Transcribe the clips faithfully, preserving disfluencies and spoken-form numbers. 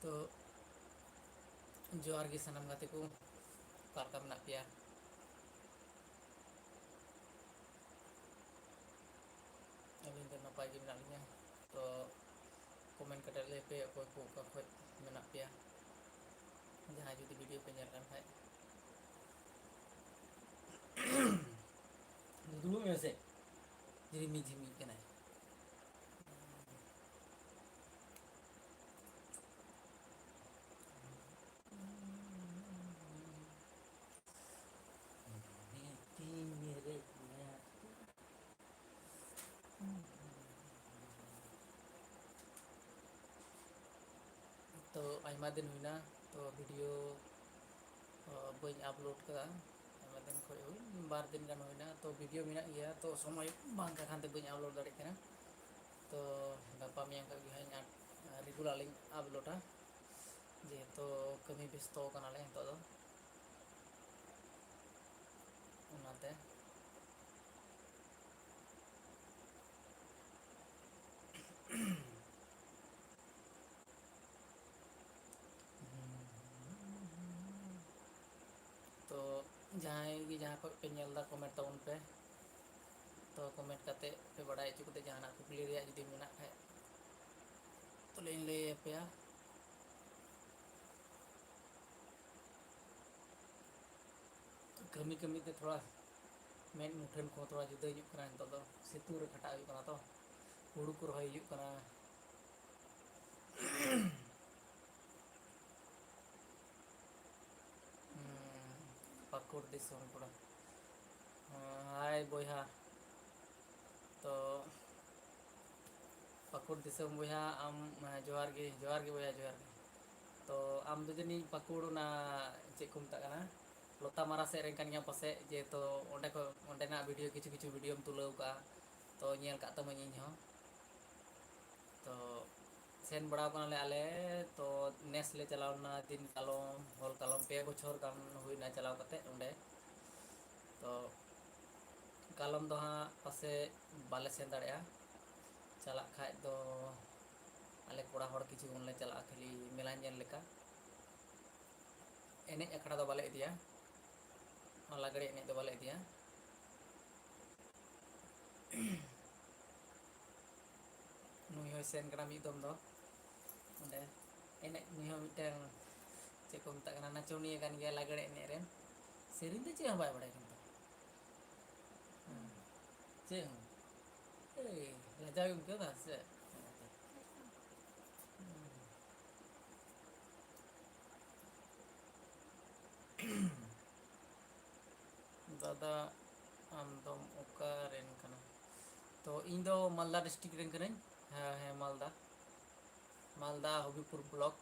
ᱛᱚ, ᱡᱚᱦᱟᱨ ᱜᱮ ᱥᱟᱱᱟᱢ ᱜᱟᱛᱮ ᱠᱚ, ᱚᱠᱟ ᱞᱮᱠᱟ ᱢᱮᱱᱟᱜ ᱯᱮᱭᱟ? ᱟᱹᱞᱤᱧ ᱫᱚ ᱱᱟᱯᱟᱭ ᱜᱮ ᱢᱮᱱᱟᱜ ᱞᱤᱧᱟ᱾ ᱛᱚ, comment ᱠᱟᱛᱮ ᱞᱟᱹᱭ ᱯᱮ, ᱚᱠᱚᱭ ᱠᱚ ᱚᱠᱟ ᱠᱷᱚᱡ ᱢᱮᱱᱟᱜ ᱯᱮᱭᱟ, ᱡᱟᱦᱟᱸᱭ ᱡᱩᱫᱤ video ᱯᱮ ᱧᱮᱞ ᱠᱟᱱ ᱠᱷᱟᱡ᱾ ᱫᱩᱲᱩᱵ ᱢᱮ ᱥᱮ, ᱡᱷᱤᱢᱤ ᱡᱷᱤᱢᱤ ᱠᱟᱱᱟᱭ᱾ ᱛᱚ, ᱟᱭᱢᱟ ᱫᱤᱱ ᱦᱩᱭᱱᱟ, ᱛᱚ, video, ᱚ, ᱵᱟᱹᱧ upload ᱠᱟᱫᱟ᱾ ᱟᱭᱢᱟ ᱫᱤᱱ ᱠᱷᱚᱡ ᱦᱩᱭ, ᱵᱟᱨ ᱫᱤᱱ ᱜᱟᱱ ᱦᱩᱭᱱᱟ᱾ ᱛᱚ, video ᱢᱮᱱᱟᱜ ᱜᱮᱭᱟ, ᱛᱚ, ᱥᱚᱢᱚᱭ ᱵᱟᱝ ᱠᱟᱱ ᱠᱷᱟᱱ ᱛᱮ ᱵᱟᱹᱧ upload ᱫᱟᱲᱮᱭᱟᱜ ᱠᱟᱱᱟ᱾ ᱛᱚ, ᱜᱟᱯᱟ ᱢᱮᱭᱟᱝ ᱠᱷᱚᱡ ᱜᱮ ᱦᱟᱸᱜ ᱤᱧ regular ᱞᱤᱧ uploadᱟ᱾ ᱡᱮᱦᱮᱛᱩ ᱠᱟᱹᱢᱤ ᱵᱮᱥᱛᱚ ᱠᱟᱱᱟᱞᱮ ᱱᱤᱛᱚᱜ ᱫᱚ, ᱚᱱᱟᱛᱮ᱾ ᱛᱚ, ᱡᱟᱦᱟᱸᱭ ᱜᱮ ᱡᱟᱦᱟᱸ ᱠᱷᱚᱡ ᱯᱮ ᱧᱮᱞ ᱮᱫᱟ, comment ᱛᱟᱵᱚᱱ ᱯᱮ᱾ ᱛᱚ, comment ᱠᱟᱛᱮ ᱯᱮ ᱵᱟᱲᱟᱭ ᱦᱚᱪᱚ ᱠᱟᱛᱮ, ᱡᱟᱦᱟᱱᱟᱜ ᱠᱩᱠᱞᱤ ᱨᱮᱭᱟᱜ ᱡᱩᱫᱤ ᱢᱮᱱᱟᱜ ᱠᱷᱟᱡ, ᱛᱚᱞᱮᱧ ᱞᱟᱹᱭ ᱟᱯᱮᱭᱟ᱾ ᱠᱟᱹᱢᱤ ᱠᱟᱹᱢᱤ ᱛᱮ ᱛᱷᱚᱲᱟ ᱢᱮᱫ ᱢᱩᱴᱷᱟᱹᱱ ᱠᱚᱦᱚᱸ ᱛᱷᱚᱲᱟ ᱡᱩᱫᱟᱹ ᱧᱚᱜ ᱠᱟᱱᱟ᱾ ᱱᱤᱛᱚᱜ ᱫᱚ ᱥᱤᱛᱩᱝ ᱨᱮ ᱠᱷᱟᱴᱟᱜ ᱦᱩᱭᱩᱜ ᱠᱟᱱᱟ, ᱛᱚ ᱦᱩᱲᱩ ᱠᱚ ᱨᱚᱦᱚᱭ ᱦᱩᱭᱩᱜ ᱠᱟᱱᱟ᱾ ᱦᱩᱸ, ᱯᱟᱹᱠᱩᱲ ᱫᱤᱥᱚᱢ ᱠᱚᱲᱟ᱾ ᱦᱮᱸ, ᱦᱟᱭ ᱵᱚᱭᱦᱟ᱾ ᱛᱚ, ᱯᱟᱹᱠᱩᱲ ᱫᱤᱥᱚᱢ ᱵᱚᱭᱦᱟ, ᱟᱢ, ᱦᱮᱸ, ᱡᱚᱦᱟᱨ ᱜᱮ, ᱡᱚᱦᱟᱨ ᱜᱮ ᱵᱚᱭᱦᱟ, ᱡᱚᱦᱟᱨ ᱜᱮ᱾ ᱛᱚ, ᱟᱢ ᱫᱚ ᱡᱟᱹᱱᱤᱡ ᱯᱟᱹᱠᱩᱲ ᱚᱱᱟ, ᱪᱮᱫ ᱠᱚ ᱢᱮᱛᱟᱜ ᱠᱟᱱᱟ, ᱞᱚᱛᱟ ᱢᱟᱨᱟ ᱥᱮᱫ ᱨᱮᱱ ᱠᱟᱱ ᱜᱮᱭᱟᱢ ᱯᱟᱥᱮᱡ, ᱡᱮ ᱛᱚ ᱚᱸᱰᱮ ᱠᱷᱚᱱ, ᱚᱸᱰᱮᱱᱟᱜ video, ᱠᱤᱪᱷᱩ ᱠᱤᱪᱷᱩ videoᱢ ᱛᱩᱞᱟᱹᱣ ᱠᱟᱜᱼᱟ, ᱛᱚ ᱧᱮᱞ ᱠᱟᱜ ᱛᱟᱢᱟᱹᱧ ᱤᱧ ᱦᱚᱸ᱾ ᱛᱚ ᱥᱮᱱ ᱵᱟᱲᱟᱣ ᱠᱟᱱᱟᱞᱮ ᱟᱞᱮ, ᱛᱚ ᱱᱮᱥ ᱞᱮ ᱪᱟᱞᱟᱣ ᱞᱮᱱᱟ ᱫᱤᱱ ᱠᱟᱞᱚᱢ, ᱦᱚᱞ ᱠᱟᱞᱚᱢ, ᱯᱮ ᱵᱚᱪᱷᱚᱨ ᱜᱟᱱ ᱦᱩᱭᱱᱟ ᱪᱟᱞᱟᱣ ᱠᱟᱛᱮ ᱚᱸᱰᱮ᱾ ᱛᱚ ᱠᱟᱞᱚᱢ ᱫᱚ ᱦᱟᱸᱜ ᱯᱟᱥᱮᱡ ᱵᱟᱞᱮ ᱥᱮᱱ ᱫᱟᱲᱮᱭᱟᱜᱼᱟ, ᱪᱟᱞᱟᱜ ᱠᱷᱟᱡ ᱫᱚ ᱟᱞᱮ ᱠᱚᱲᱟ ᱦᱚᱲ ᱠᱤᱪᱷᱩ ᱜᱟᱱ ᱞᱮ ᱪᱟᱞᱟᱜᱼᱟ ᱠᱷᱟᱹᱞᱤ ᱢᱮᱞᱟ ᱧᱮᱞ ᱞᱮᱠᱟ᱾ ᱮᱱᱮᱡ ᱟᱠᱷᱲᱟ ᱫᱚ ᱵᱟᱞᱮ ᱤᱫᱤᱭᱟ, ᱞᱟᱜᱽᱲᱮ ᱮᱱᱮᱡ ᱫᱚ ᱵᱟᱞᱮ ᱤᱫᱤᱭᱟ᱾ ᱱᱩᱭ ᱦᱚᱸᱭ ᱥᱮᱱ ᱠᱟᱱᱟ ᱢᱤᱫ ᱫᱚᱢ ᱫᱚ ᱚᱸᱰᱮ ᱮᱱᱮᱡ᱾ ᱱᱩᱭ ᱦᱚᱸ ᱢᱤᱫᱴᱟᱝ ᱪᱮᱫ ᱠᱚ ᱢᱮᱛᱟᱜ ᱠᱟᱱᱟ, ᱱᱟᱪᱚᱱᱤᱭᱟᱹ ᱠᱟᱱ ᱜᱮᱭᱟ ᱞᱟᱜᱽᱲᱮ ᱮᱱᱮᱡ ᱨᱮᱱ᱾ ᱥᱮᱨᱮᱧ ᱫᱚ ᱪᱮᱫ ᱦᱚᱸ ᱵᱟᱭ ᱵᱟᱲᱟᱭ ᱠᱟᱱ ᱛᱟᱦᱮᱸᱫ᱾ ᱦᱮᱸ᱾ ᱪᱮᱫ ᱦᱚᱸ᱾ ᱮᱭ, ᱞᱟᱡᱟᱣ ᱜᱮᱢ ᱟᱹᱭᱠᱟᱹᱣ ᱫᱟ ᱥᱮ? ᱫᱟᱫᱟ, ᱟᱢ ᱫᱚᱢ ᱚᱠᱟ ᱨᱮᱱ ᱠᱟᱱᱟ? ᱛᱚ, ᱤᱧ ᱫᱚ ᱢᱟᱞᱫᱟ district ᱨᱮᱱ ᱠᱟᱹᱱᱟᱹᱧ᱾ ᱦᱮᱸ, ᱦᱮᱸ, ᱢᱟᱞᱫᱟ᱾ ᱢᱟᱞᱫᱟ ᱦᱚᱵᱤᱵᱽᱯᱩᱨ block,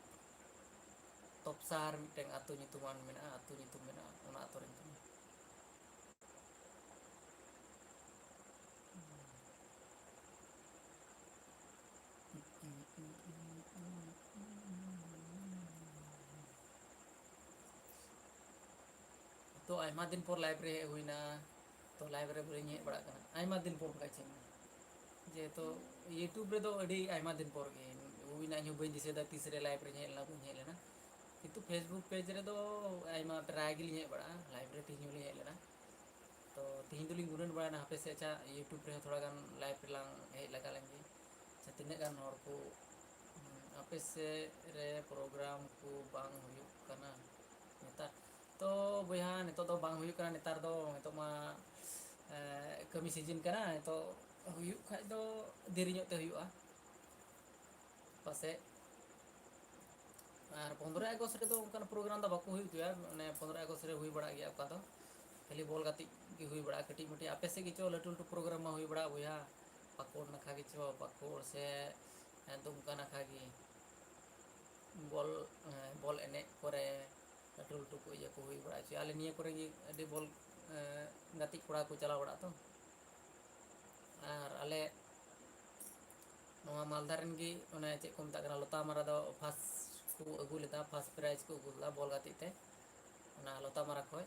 ᱛᱚᱯᱥᱟᱦᱟᱨ ᱢᱤᱫᱴᱮᱱ ᱟᱹᱛᱩ ᱧᱩᱛᱩᱢᱟᱱ ᱢᱮᱱᱟᱜᱼᱟ, ᱟᱹᱛᱩ ᱧᱩᱛᱩᱢ ᱢᱮᱱᱟᱜᱼᱟ, ᱚᱱᱟ ᱟᱹᱛᱩ ᱨᱮᱱ ᱠᱟᱹᱱᱟᱹᱧ᱾ ᱛᱚ, ᱟᱭᱢᱟ ᱫᱤᱱ ᱯᱚᱨ live ᱨᱮ ᱦᱮᱡ ᱦᱩᱭᱱᱟ᱾ ᱛᱚ, live ᱨᱮ ᱵᱟᱹᱧ ᱦᱮᱡ ᱵᱟᱲᱟᱜ ᱠᱟᱱᱟ ᱟᱭᱢᱟ ᱫᱤᱱ ᱯᱚᱨ, ᱵᱟᱰᱟᱭ ᱪᱮᱫ ᱢᱮ? ᱡᱮᱦᱮᱛᱩ YouTube ᱨᱮᱫᱚ ᱟᱹᱰᱤ ᱟᱭᱢᱟ ᱫᱤᱱ ᱯᱚᱨ ᱜᱮ ᱦᱩᱭᱱᱟ, ᱤᱧ ᱦᱚᱸ ᱵᱟᱹᱧ ᱫᱤᱥᱟᱹᱭᱮᱫᱟ ᱛᱤᱥ ᱨᱮ live ᱨᱮᱧ ᱦᱮᱡ ᱞᱮᱱᱟ, ᱵᱟᱹᱧ ᱦᱮᱡ ᱞᱮᱱᱟ᱾ ᱠᱤᱱᱛᱩ Facebook page ᱨᱮᱫᱚ ᱟᱭᱢᱟ ᱯᱨᱟᱭ ᱜᱮᱞᱤᱧ ᱦᱮᱡ ᱵᱟᱲᱟᱜᱼᱟ, live ᱨᱮ ᱛᱮᱦᱮᱧ ᱦᱚᱸᱞᱤᱧ ᱦᱮᱡ ᱞᱮᱱᱟ᱾ ᱛᱚ, ᱛᱮᱦᱮᱧ ᱫᱚᱞᱤᱧ ᱜᱩᱱᱟᱹᱱ ᱵᱟᱲᱟᱭᱮᱱᱟ, ᱦᱟᱯᱮ ᱥᱮ, ᱟᱪᱪᱷᱟ, YouTube ᱨᱮᱦᱚᱸ ᱛᱷᱚᱲᱟ ᱜᱟᱱ live ᱨᱮᱞᱟᱝ ᱦᱮᱡ ᱞᱟᱜᱟ ᱞᱮᱱ ᱜᱮ᱾ ᱟᱪᱪᱷᱟ, ᱛᱤᱱᱟᱹᱜ ᱜᱟᱱ ᱦᱚᱲ ᱠᱚ, ᱦᱩᱸ, ᱟᱯᱮ ᱥᱮᱫ ᱨᱮ program ᱠᱚ ᱵᱟᱝ ᱦᱩᱭᱩᱜ ᱠᱟᱱᱟ ᱱᱮᱛᱟᱨ? ᱛᱚ, ᱵᱚᱭᱦᱟ, ᱱᱤᱛᱚᱜ ᱫᱚ ᱵᱟᱝ ᱦᱩᱭᱩᱜ ᱠᱟᱱᱟ ᱱᱮᱛᱟᱨ ᱫᱚ᱾ ᱱᱤᱛᱚᱜ ᱢᱟ, ᱮ, ᱠᱟᱹᱢᱤ season ᱠᱟᱱᱟ᱾ ᱱᱤᱛᱚᱜ ᱦᱩᱭᱩᱜ ᱠᱷᱟᱡ ᱫᱚ ᱫᱮᱨᱤ ᱧᱚᱜ ᱛᱮ ᱦᱩᱭᱩᱜᱼᱟ ᱯᱟᱥᱮᱡ᱾ ᱟᱨ ᱯᱚᱱᱫᱽᱨᱚᱭ ᱟᱜᱚᱥᱴ ᱨᱮᱫᱚ ᱚᱱᱠᱟᱱ program ᱫᱚ ᱵᱟᱠᱚ ᱦᱩᱭ ᱦᱚᱪᱚᱭᱟ, ᱢᱟᱱᱮ, ᱯᱚᱱᱫᱽᱨᱚᱭ ᱟᱜᱚᱥᱴ ᱨᱮ ᱦᱩᱭ ᱵᱟᱲᱟᱜ ᱜᱮᱭᱟ ᱚᱠᱟ ᱫᱚ ᱠᱷᱟᱹᱞᱤ ᱵᱚᱞ ᱜᱟᱛᱮᱜ ᱜᱮ ᱦᱩᱭ ᱵᱟᱲᱟᱜᱼᱟ ᱠᱟᱹᱴᱤᱡ ᱢᱟᱹᱴᱤᱡ᱾ ᱟᱯᱮ ᱥᱮᱫ ᱜᱮᱪᱚ ᱞᱟᱹᱴᱩ ᱞᱟᱹᱴᱩ program ᱢᱟ ᱦᱩᱭ ᱵᱟᱲᱟᱜ ᱵᱚᱭᱦᱟ, ᱯᱟᱹᱠᱩᱲ ᱱᱟᱠᱷᱟ ᱜᱮᱪᱚ, ᱯᱟᱹᱠᱩᱲ ᱥᱮ ᱫᱩᱢᱠᱟ ᱱᱟᱠᱷᱟ ᱜᱮ ᱵᱚᱞ, ᱵᱚᱞ ᱮᱱᱮᱡ ᱠᱚᱨᱮ ᱞᱟᱹᱴᱩ ᱞᱟᱹᱴᱩ ᱠᱚ ᱤᱭᱟᱹ ᱠᱚ ᱦᱩᱭ ᱵᱟᱲᱟ ᱦᱚᱪᱚᱭᱟ᱾ ᱟᱞᱮ ᱱᱤᱭᱟᱹ ᱠᱚᱨᱮ ᱜᱮ ᱟᱹᱰᱤ ᱵᱚᱞ, ᱮᱸ, ᱜᱟᱛᱮᱜ ᱠᱚᱲᱟ ᱠᱚ ᱪᱟᱞᱟᱣ ᱵᱟᱲᱟᱜ ᱛᱚ᱾ ᱟᱨ ᱟᱞᱮ ᱱᱚᱣᱟ ᱢᱟᱞᱫᱟ ᱨᱮᱱ ᱜᱮ ᱚᱱᱮ ᱪᱮᱫ ᱠᱚ ᱢᱮᱛᱟᱜ ᱠᱟᱱᱟ, ᱞᱚᱛᱟ ᱢᱟᱨᱟ ᱫᱚ first ᱠᱚ ᱟᱹᱜᱩ ᱞᱮᱫᱟ, first prize ᱠᱚ ᱟᱹᱜᱩ ᱞᱮᱫᱟ ᱵᱚᱞ ᱜᱟᱛᱮᱜ ᱛᱮ ᱚᱱᱟ ᱞᱚᱛᱟ ᱢᱟᱨᱟ ᱠᱷᱚᱡ᱾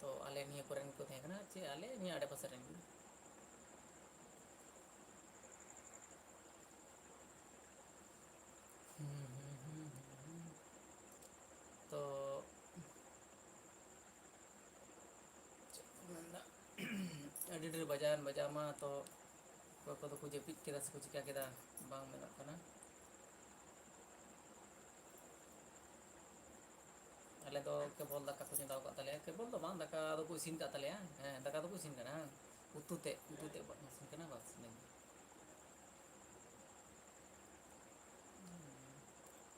ᱛᱚ ᱟᱞᱮ ᱱᱤᱭᱟᱹ ᱠᱚᱨᱮᱱ ᱠᱚ ᱛᱟᱦᱮᱸ ᱠᱟᱱᱟ, ᱪᱮ ᱟᱞᱮ ᱱᱤᱭᱟᱹ ᱟᱰᱮ ᱯᱟᱥᱮ ᱨᱮᱱ ᱜᱮ᱾ ᱟᱹᱰᱤ ᱰᱷᱮᱨ ᱵᱟᱡᱟᱣᱮᱱ ᱵᱟᱡᱟᱣ ᱢᱟ, ᱛᱚ ᱚᱠᱚᱭ ᱠᱚᱫᱚ ᱠᱚ ᱡᱟᱹᱯᱤᱫ ᱠᱮᱫᱟ ᱥᱮᱠᱚ ᱪᱤᱠᱟ ᱠᱮᱫᱟ, ᱵᱟᱝ ᱢᱮᱱᱚᱜ ᱠᱟᱱᱟ᱾ ᱟᱞᱮ ᱫᱚ ᱠᱮᱵᱚᱞ ᱫᱟᱠᱟ ᱠᱚ ᱪᱚᱸᱫᱟ ᱟᱠᱟᱫ ᱛᱟᱞᱮᱭᱟ, ᱠᱮᱵᱚᱞ ᱫᱚ ᱵᱟᱝ, ᱫᱟᱠᱟ ᱫᱚᱠᱚ ᱤᱥᱤᱱ ᱟᱠᱟᱫ ᱛᱟᱞᱮᱭᱟ᱾ ᱦᱮᱸ, ᱫᱟᱠᱟ ᱫᱚᱠᱚ ᱤᱥᱤᱱ ᱠᱟᱱᱟ, ᱩᱛᱩ ᱛᱮᱫ, ᱩᱛᱩ ᱛᱮᱫ ᱵᱟᱝ ᱤᱥᱤᱱ ᱠᱟᱱᱟ, ᱵᱟᱥ ᱤᱱᱟᱹᱜᱮ᱾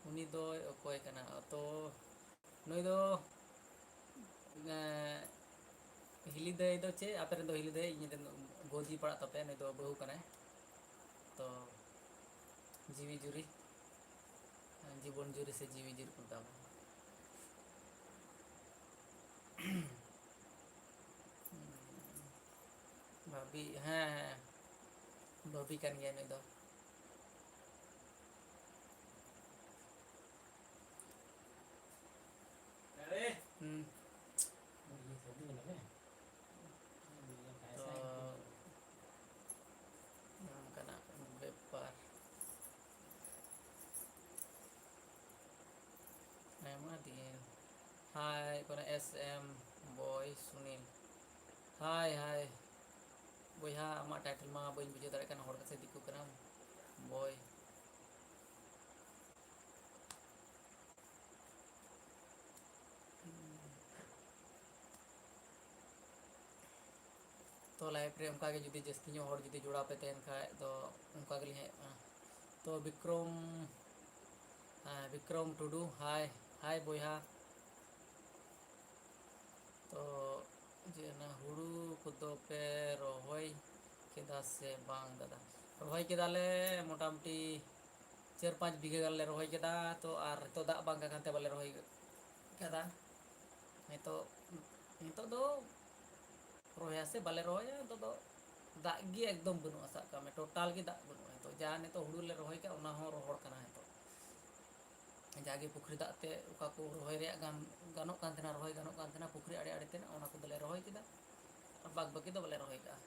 ᱩᱱᱤ ᱫᱚᱭ ᱚᱠᱚᱭ ᱠᱟᱱᱟ? ᱛᱚ ᱱᱩᱭ ᱫᱚ, ᱮᱸ, ᱦᱤᱞᱤ ᱫᱟᱹᱭ ᱫᱚ ᱪᱮᱫ? ᱟᱯᱮ ᱨᱮᱱ ᱫᱚ ᱦᱤᱞᱤ ᱫᱟᱹᱭ, ᱤᱧ ᱨᱮᱱ ᱜᱚᱫᱤ ᱯᱟᱲᱟᱜ ᱛᱟᱯᱮᱭᱟ, ᱱᱩᱭ ᱫᱚ ᱵᱟᱹᱦᱩ ᱠᱟᱱᱟᱭ᱾ ᱛᱚ ᱡᱤᱣᱤ ᱡᱩᱨᱤ, ᱡᱤᱵᱚᱱ ᱡᱩᱨᱤ ᱥᱮ ᱡᱤᱣᱤ ᱡᱩᱨᱤ ᱠᱚ ᱢᱮᱛᱟᱣᱟ᱾ ᱵᱷᱟᱹᱵᱤ, ᱦᱮᱸ, ᱦᱮᱸ, ᱵᱷᱟᱹᱵᱤ ᱠᱟᱱ ᱜᱮᱭᱟ ᱱᱩᱭ ᱫᱚ᱾ ᱦᱩᱸ᱾ ᱛᱚ, ᱱᱚᱝᱠᱟᱱᱟᱜ ᱵᱮᱯᱟᱨ᱾ ᱟᱭᱢᱟ ᱫᱤᱱ᱾ ᱦᱟᱭ, ᱚᱠᱟᱨᱮ S M boy ᱥᱩᱱᱤᱞ? ᱦᱟᱭ, ᱦᱟᱭ᱾ ᱵᱚᱭᱦᱟ, ᱟᱢᱟᱜ title ᱢᱟ ᱵᱟᱹᱧ ᱵᱩᱡᱷᱟᱹᱣ ᱫᱟᱲᱮᱭᱟᱜ ᱠᱟᱱᱟ, ᱦᱚᱲ ᱠᱟᱱᱟᱢ ᱥᱮ ᱫᱤᱠᱩ ᱠᱟᱱᱟᱢ? Boy᱾ ᱛᱚ live ᱨᱮ ᱚᱱᱠᱟᱜᱮ ᱡᱩᱫᱤ ᱡᱟᱹᱥᱛᱤ ᱧᱚᱜ ᱦᱚᱲ ᱡᱩᱫᱤ ᱡᱚᱲᱟᱣ ᱯᱮ ᱛᱟᱦᱮᱱ ᱠᱷᱟᱡ ᱫᱚ ᱚᱱᱠᱟ ᱜᱮᱞᱤᱧ ᱦᱮᱡ ᱟᱠᱟᱱᱟ᱾ ᱛᱚ ᱵᱤᱠᱨᱚᱢ, ᱦᱮᱸ, ᱵᱤᱠᱨᱚᱢ ᱴᱩᱰᱩ, ᱦᱟᱭ, ᱦᱟᱭ ᱵᱚᱭᱦᱟ᱾ ᱛᱚ ᱡᱮ ᱚᱱᱟ ᱦᱩᱲᱩ ᱠᱚᱫᱚ ᱯᱮ ᱨᱚᱦᱚᱭ ᱠᱮᱫᱟ ᱥᱮ ᱵᱟᱝ ᱫᱟᱫᱟ? ᱨᱚᱦᱚᱭ ᱠᱮᱫᱟᱞᱮ ᱢᱚᱴᱟᱢᱩᱴᱤ ᱪᱟᱨ ᱯᱟᱸᱪ ᱵᱤᱜᱷᱟᱹ ᱜᱟᱱ ᱞᱮ ᱨᱚᱦᱚᱭ ᱠᱮᱫᱟ, ᱛᱚ ᱟᱨ ᱱᱤᱛᱚᱜ ᱫᱟᱜ ᱵᱟᱝ ᱠᱟᱱ ᱠᱷᱟᱱ ᱛᱮ ᱵᱟᱞᱮ ᱨᱚᱦᱚᱭ ᱠᱟᱫᱟ᱾ ᱱᱤᱛᱚᱜ, ᱱᱤᱛᱚᱜ ᱫᱚ ᱨᱚᱦᱚᱭᱟ ᱥᱮ ᱵᱟᱞᱮ ᱨᱚᱦᱚᱭᱟ, ᱱᱤᱛᱚᱜ ᱫᱚ ᱫᱟᱜ ᱜᱮ ᱮᱠᱫᱚᱢ ᱵᱟᱹᱱᱩᱜᱼᱟ, ᱥᱟᱵ ᱠᱟᱜ ᱢᱮ total ᱜᱮ ᱫᱟᱜ ᱵᱟᱹᱱᱩᱜᱼᱟ᱾ ᱱᱤᱛᱚᱜ ᱡᱟ ᱱᱤᱛᱚᱜ ᱦᱩᱲᱩ ᱞᱮ ᱨᱚᱦᱚᱭ ᱠᱟᱜ, ᱚᱱᱟ ᱦᱚᱸ ᱨᱚᱦᱚᱲ ᱠᱟᱱᱟ ᱱᱤᱛᱚᱜ᱾ ᱡᱟᱜᱮ ᱯᱩᱠᱷᱨᱤ ᱫᱟᱜ ᱛᱮ ᱚᱠᱟ ᱠᱚ ᱨᱚᱦᱚᱭ ᱨᱮᱭᱟᱜ ᱜᱟᱱ, ᱜᱟᱱᱚᱜ ᱠᱟᱱ ᱛᱟᱦᱮᱱᱟ, ᱨᱚᱦᱚᱭ ᱜᱟᱱᱚᱜ ᱠᱟᱱ ᱛᱟᱦᱮᱱᱟ ᱯᱩᱠᱷᱨᱤ ᱟᱲᱮ ᱟᱲᱮ ᱛᱮᱱᱟᱜ, ᱚᱱᱟ ᱠᱚᱫᱚᱞᱮ ᱨᱚᱦᱚᱭ ᱠᱮᱫᱟ᱾ ᱟᱨ ᱵᱟᱫᱽ ᱵᱟᱹᱠᱤ ᱫᱚ ᱵᱟᱞᱮ ᱨᱚᱦᱚᱭ ᱠᱟᱜᱼᱟ,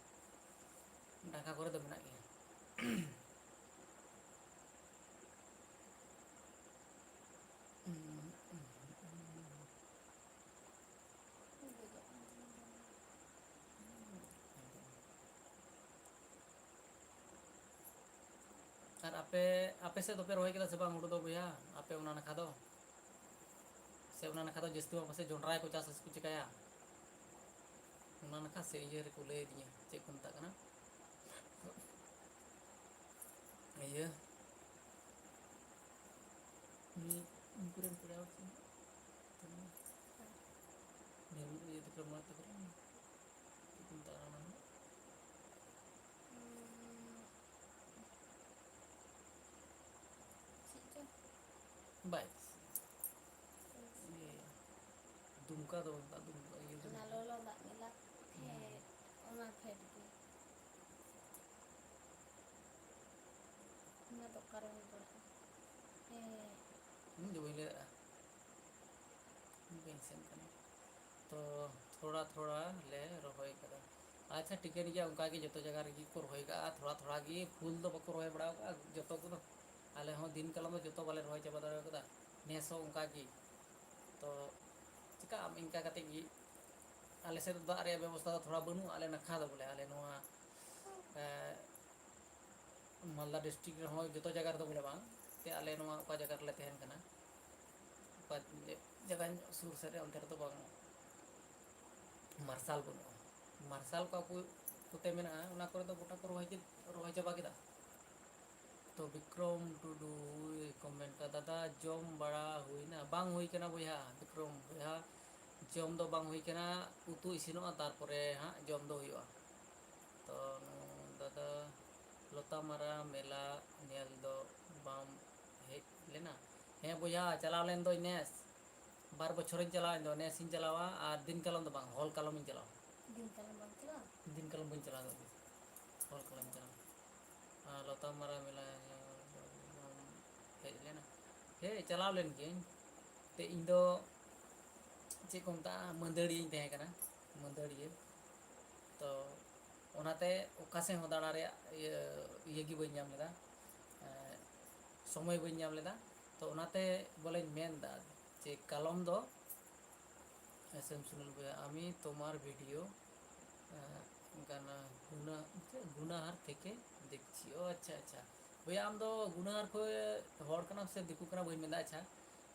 ᱰᱟᱸᱜᱟ ᱠᱚᱨᱮ ᱫᱚ ᱢᱮᱱᱟᱜ ᱜᱮᱭᱟ᱾ ᱟᱨ ᱟᱯᱮ, ᱟᱯᱮ ᱥᱮᱫ ᱫᱚᱯᱮ ᱨᱚᱦᱚᱭ ᱠᱮᱫᱟ ᱥᱮ ᱵᱟᱝ ᱦᱩᱲᱩ ᱫᱚ ᱵᱚᱭᱦᱟ? ᱟᱯᱮ ᱚᱱᱟ ᱱᱟᱠᱷᱟ ᱫᱚ, ᱥᱮ ᱚᱱᱟ ᱱᱟᱠᱷᱟ ᱫᱚ ᱡᱟᱹᱥᱛᱤ ᱢᱟ ᱯᱟᱥᱮᱡ ᱡᱚᱱᱰᱨᱟ ᱠᱚ ᱪᱟᱥ ᱠᱚ ᱪᱤᱠᱟᱹᱭᱟ? ᱚᱱᱟ ᱱᱟᱠᱷᱟ ᱥᱮ ᱤᱭᱟᱹ ᱨᱮᱠᱚ ᱞᱟᱹᱭ ᱟᱹᱫᱤᱧᱟ, ᱪᱮᱫ ᱠᱚ ᱢᱮᱛᱟᱜ ᱠᱟᱱᱟ, ᱤᱭᱟᱹ, ᱩᱱᱤ, ᱩᱱᱠᱩ ᱨᱮᱱ ᱯᱮᱲᱟ ᱦᱚᱲ ᱥᱮ, ᱤᱭᱟᱹ ᱛᱟᱠᱚ ᱨᱮᱱ, ᱪᱮᱫ ᱠᱚ ᱢᱮᱛᱟᱜ ᱠᱟᱱᱟ ᱚᱱᱟ ᱫᱚ? ᱪᱮᱫ ᱪᱚ? ᱵᱟᱭ ᱫᱤᱥᱟᱹᱭᱟ᱾ ᱤᱭᱟᱹ, ᱫᱩᱢᱠᱟ ᱫᱚ ᱵᱟᱝ, ᱫᱩᱢᱠᱟ, ᱤᱭᱟᱹ ᱚᱱᱟ ᱫᱩᱢᱠᱟ᱾ ᱞᱚᱞᱚ ᱫᱟᱜ ᱢᱮᱞᱟ ᱯᱷᱮᱰ, ᱚᱱᱟ ᱯᱷᱮᱰ ᱜᱮ᱾ ᱚᱱᱟ ᱫᱚ ᱚᱠᱟᱨᱮ ᱦᱩᱭ ᱵᱟᱲᱟᱜᱼᱟ? ᱦᱮᱸ᱾ ᱤᱧ ᱫᱚ ᱵᱟᱹᱧ ᱞᱟᱹᱭ ᱫᱟᱲᱮᱭᱟᱜᱼᱟ᱾ ᱵᱟᱹᱧ ᱥᱮᱱ ᱠᱟᱱᱟ᱾ ᱛᱚ ᱛᱷᱚᱲᱟ ᱛᱷᱚᱲᱟ ᱞᱮ ᱨᱚᱦᱚᱭ ᱠᱟᱫᱟ᱾ ᱟᱪᱪᱷᱟ, ᱴᱷᱤᱠᱟᱹᱱ ᱜᱮᱭᱟ, ᱚᱱᱠᱟ ᱜᱮ ᱡᱚᱛᱚ ᱡᱟᱭᱜᱟ ᱨᱮᱜᱮ ᱠᱚ ᱨᱚᱦᱚᱭ ᱠᱟᱜᱼᱟ, ᱛᱷᱚᱲᱟ ᱛᱷᱚᱲᱟ ᱜᱮ᱾ ᱯᱷᱩᱞ ᱫᱚ ᱵᱟᱠᱚ ᱨᱚᱦᱚᱭ ᱵᱟᱲᱟ ᱠᱟᱜᱼᱟ ᱡᱚᱛᱚ ᱠᱚᱫᱚ᱾ ᱟᱞᱮ ᱦᱚᱸ ᱫᱤᱱ ᱠᱟᱞᱚᱢ ᱫᱚ ᱡᱚᱛᱚ ᱵᱟᱞᱮ ᱨᱚᱦᱚᱭ ᱪᱟᱵᱟ ᱫᱟᱲᱮ ᱠᱟᱫᱟ᱾ ᱱᱮᱥ ᱦᱚᱸ ᱚᱱᱠᱟ ᱜᱮ᱾ ᱛᱚ ᱪᱤᱠᱟᱹᱜ ᱟᱢ, ᱤᱱᱠᱟ ᱠᱟᱛᱮ ᱜᱮ᱾ ᱟᱞᱮ ᱥᱮᱫ ᱫᱚ ᱫᱟᱜ ᱨᱮᱭᱟᱜ ᱵᱮᱵᱚᱥᱛᱷᱟ ᱫᱚ ᱛᱷᱚᱲᱟ ᱵᱟᱹᱱᱩᱜᱼᱟ ᱟᱞᱮ ᱱᱟᱠᱷᱟ ᱫᱚ, ᱵᱚᱞᱮ, ᱟᱞᱮ ᱱᱚᱣᱟ, ᱮ, ᱢᱟᱞᱫᱟ ᱰᱤᱥᱴᱨᱤᱠᱴ ᱨᱮᱦᱚᱸ ᱡᱚᱛᱚ ᱡᱟᱭᱜᱟ ᱨᱮᱫᱚ ᱵᱚᱞᱮ ᱵᱟᱝ, ᱛᱮ ᱟᱞᱮ ᱱᱚᱣᱟ ᱚᱠᱟ ᱡᱟᱭᱜᱟ ᱨᱮᱞᱮ ᱛᱟᱦᱮᱱ ᱠᱟᱱᱟ, ᱚᱠᱟ ᱡᱟᱭᱜᱟ ᱥᱩᱨ ᱥᱮᱫ ᱨᱮ, ᱚᱱᱛᱮ ᱨᱮᱫᱚ ᱵᱟᱝ, ᱢᱟᱨᱥᱟᱞ ᱵᱟᱹᱱᱩᱜᱼᱟ᱾ ᱢᱟᱨᱥᱟᱞ ᱚᱠᱟ ᱠᱚ ᱠᱚᱛᱮ ᱢᱮᱱᱟᱜᱼᱟ, ᱚᱱᱟ ᱠᱚᱨᱮ ᱫᱚ ᱜᱚᱴᱟ ᱠᱚ ᱨᱚᱦᱚᱭ ᱠᱮᱫ, ᱨᱚᱦᱚᱭ ᱪᱟᱵᱟ ᱠᱮᱫᱟ᱾ ᱛᱚ ᱵᱤᱠᱨᱚᱢ ᱴᱩᱰᱩᱭ ᱠᱚᱢᱮᱱᱴ ᱠᱟᱫᱟ, "ᱫᱟᱫᱟ, ᱡᱚᱢ ᱵᱟᱲᱟ ᱦᱩᱭᱱᱟ?" ᱵᱟᱝ ᱦᱩᱭ ᱠᱟᱱᱟ ᱵᱚᱭᱦᱟ, ᱵᱤᱠᱨᱚᱢ ᱵᱚᱭᱦᱟ, ᱡᱚᱢ ᱫᱚ ᱵᱟᱝ ᱦᱩᱭ ᱠᱟᱱᱟ᱾ ᱩᱛᱩ ᱤᱥᱤᱱᱚᱜᱼᱟ, ᱛᱟᱨᱯᱚᱨᱮ ᱦᱟᱸᱜ ᱡᱚᱢ ᱫᱚ ᱦᱩᱭᱩᱜᱼᱟ᱾ ᱛᱚ ᱫᱟᱫᱟ, ᱞᱚᱛᱟᱢᱟᱨᱟ ᱢᱮᱞᱟ ᱧᱮᱞ ᱫᱚ ᱵᱟᱢ ᱦᱮᱡ ᱞᱮᱱᱟ? ᱦᱮᱸ ᱵᱚᱭᱦᱟ, ᱪᱟᱞᱟᱣ ᱞᱮᱱ ᱫᱚᱧ ᱱᱮᱥ, ᱵᱟᱨ ᱵᱚᱪᱷᱚᱨᱤᱧ ᱪᱟᱞᱟᱣ ᱮᱱ ᱫᱚ, ᱱᱮᱥ ᱤᱧ ᱪᱟᱞᱟᱣᱟ ᱟᱨ ᱫᱤᱱ ᱠᱟᱞᱚᱢ ᱫᱚ ᱵᱟᱝ, ᱦᱚᱞ ᱠᱟᱞᱚᱢᱤᱧ ᱪᱟᱞᱟᱣᱟ᱾ ᱫᱤᱱ ᱠᱟᱞᱚᱢ ᱵᱟᱢ ᱪᱟᱞᱟᱣᱟ? ᱫᱤᱱ ᱠᱟᱞᱚᱢ ᱵᱟᱹᱧ ᱪᱟᱞᱟᱣ ᱫᱟᱲᱮᱭᱟᱜᱼᱟ᱾ ᱦᱚᱞ ᱠᱟᱞᱚᱢ ᱪᱟᱞᱟᱣ᱾ ᱟᱨ ᱞᱚᱛᱟ ᱢᱟᱨᱟ ᱢᱮᱞᱟ ᱧᱮᱞ ᱦᱮᱡ ᱞᱮᱱᱟ? ᱦᱮᱸ, ᱪᱟᱞᱟᱣ ᱞᱮᱱ ᱜᱤᱭᱟᱹᱧ᱾ ᱛᱮ ᱤᱧ ᱫᱚ ᱪᱮᱫ ᱠᱚ ᱢᱮᱛᱟᱜᱼᱟ, ᱢᱟᱹᱫᱟᱹᱲᱤᱭᱟᱹᱧ ᱛᱟᱦᱮᱸ ᱠᱟᱱᱟ, ᱢᱟᱹᱫᱟᱹᱲᱤᱭᱟᱹ᱾ ᱛᱚ ᱚᱱᱟᱛᱮ ᱚᱠᱟ ᱥᱮᱫ ᱦᱚᱸ ᱫᱟᱬᱟ ᱨᱮᱭᱟᱜ ᱤᱭᱟᱹ, ᱤᱭᱟᱹ ᱜᱮ ᱵᱟᱹᱧ ᱧᱟᱢ ᱞᱮᱫᱟ, ᱮᱸ, ᱥᱚᱢᱚᱭ ᱵᱟᱹᱧ ᱧᱟᱢ ᱞᱮᱫᱟ᱾ ᱛᱚ ᱚᱱᱟᱛᱮ ᱵᱚᱞᱮᱧ ᱢᱮᱱᱫᱟ ᱡᱮ ᱠᱟᱞᱚᱢ ᱫᱚ, ᱮᱥ ᱮᱢ ᱥᱩᱱᱤᱞ ᱵᱚᱭᱦᱟ, "আমি তোমার ভিডিও, আহ, গানা গুনা, গুনাহার থেকে দেখছি।" ও আচ্ছা, আচ্ছা। ᱵᱚᱭᱦᱟ, ᱟᱢ ᱫᱚ ᱜᱩᱱᱟᱦᱟᱨ ᱠᱷᱚᱱ ᱦᱚᱲ ᱠᱟᱱᱟᱢ ᱥᱮ ᱫᱤᱠᱩ ᱠᱟᱱᱟ ᱵᱟᱹᱧ ᱢᱮᱱᱫᱟ, ᱟᱪᱪᱷᱟ,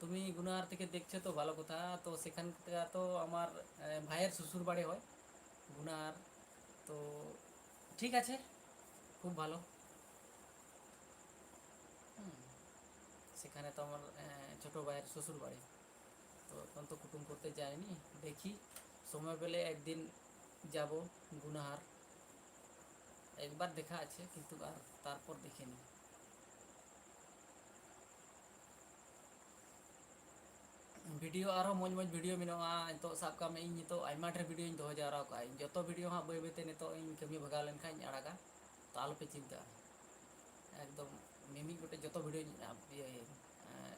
তুমি গুনাহার থেকে দেখছো তো ভালো কথা। তো সেখানকার তো আমার, আহ, ভাইয়ের শ্বশুর বাড়ি হয় গুনাহার। তো ঠিক আছে, খুব ভালো। হুম, সেখানে তো আমার, আহ, ছোট ভাইয়ের শ্বশুর বাড়ি। তো এখন তো কুটুম করতে যাইনি, দেখি সময় পেলে একদিন যাব গুনাহার। একবার দেখা আছে, কিন্তু আর তারপর দেখিনি। ᱵᱷᱤᱰᱤᱭᱳ ᱟᱨᱦᱚᱸ ᱢᱚᱡᱽ ᱢᱚᱡᱽ ᱵᱷᱤᱰᱤᱭᱳ ᱢᱮᱱᱟᱜᱼᱟ᱾ ᱱᱤᱛᱚᱜ ᱥᱟᱵ ᱠᱟᱜ ᱢᱮ, ᱤᱧ ᱱᱤᱛᱚᱜ ᱟᱭᱢᱟ ᱰᱷᱮᱨ ᱵᱷᱤᱰᱤᱭᱳᱧ ᱫᱚᱦᱚ ᱡᱟᱣᱨᱟ ᱟᱠᱟᱫᱼᱟ᱾ ᱤᱧ ᱡᱚᱛᱚ ᱵᱷᱤᱰᱤᱭᱳ ᱦᱟᱸᱜ ᱵᱟᱹᱭ ᱵᱟᱹᱭᱛᱮ ᱱᱤᱛᱚᱜ ᱤᱧ ᱠᱟᱹᱢᱤ ᱵᱷᱟᱜᱟᱣ ᱞᱮᱱᱠᱷᱟᱱ ᱤᱧ ᱟᱲᱟᱜᱟ, ᱛᱚ ᱟᱞᱚᱯᱮ ᱪᱤᱱᱛᱟᱹᱜᱼᱟ᱾ ᱮᱠᱫᱚᱢ ᱢᱤᱢᱤᱫ ᱜᱚᱴᱮᱡ ᱡᱚᱛᱚ ᱵᱷᱤᱰᱤᱭᱳᱧ ᱟᱯ-, ᱤᱭᱟᱹᱭᱟᱹᱧ, ᱮᱸ,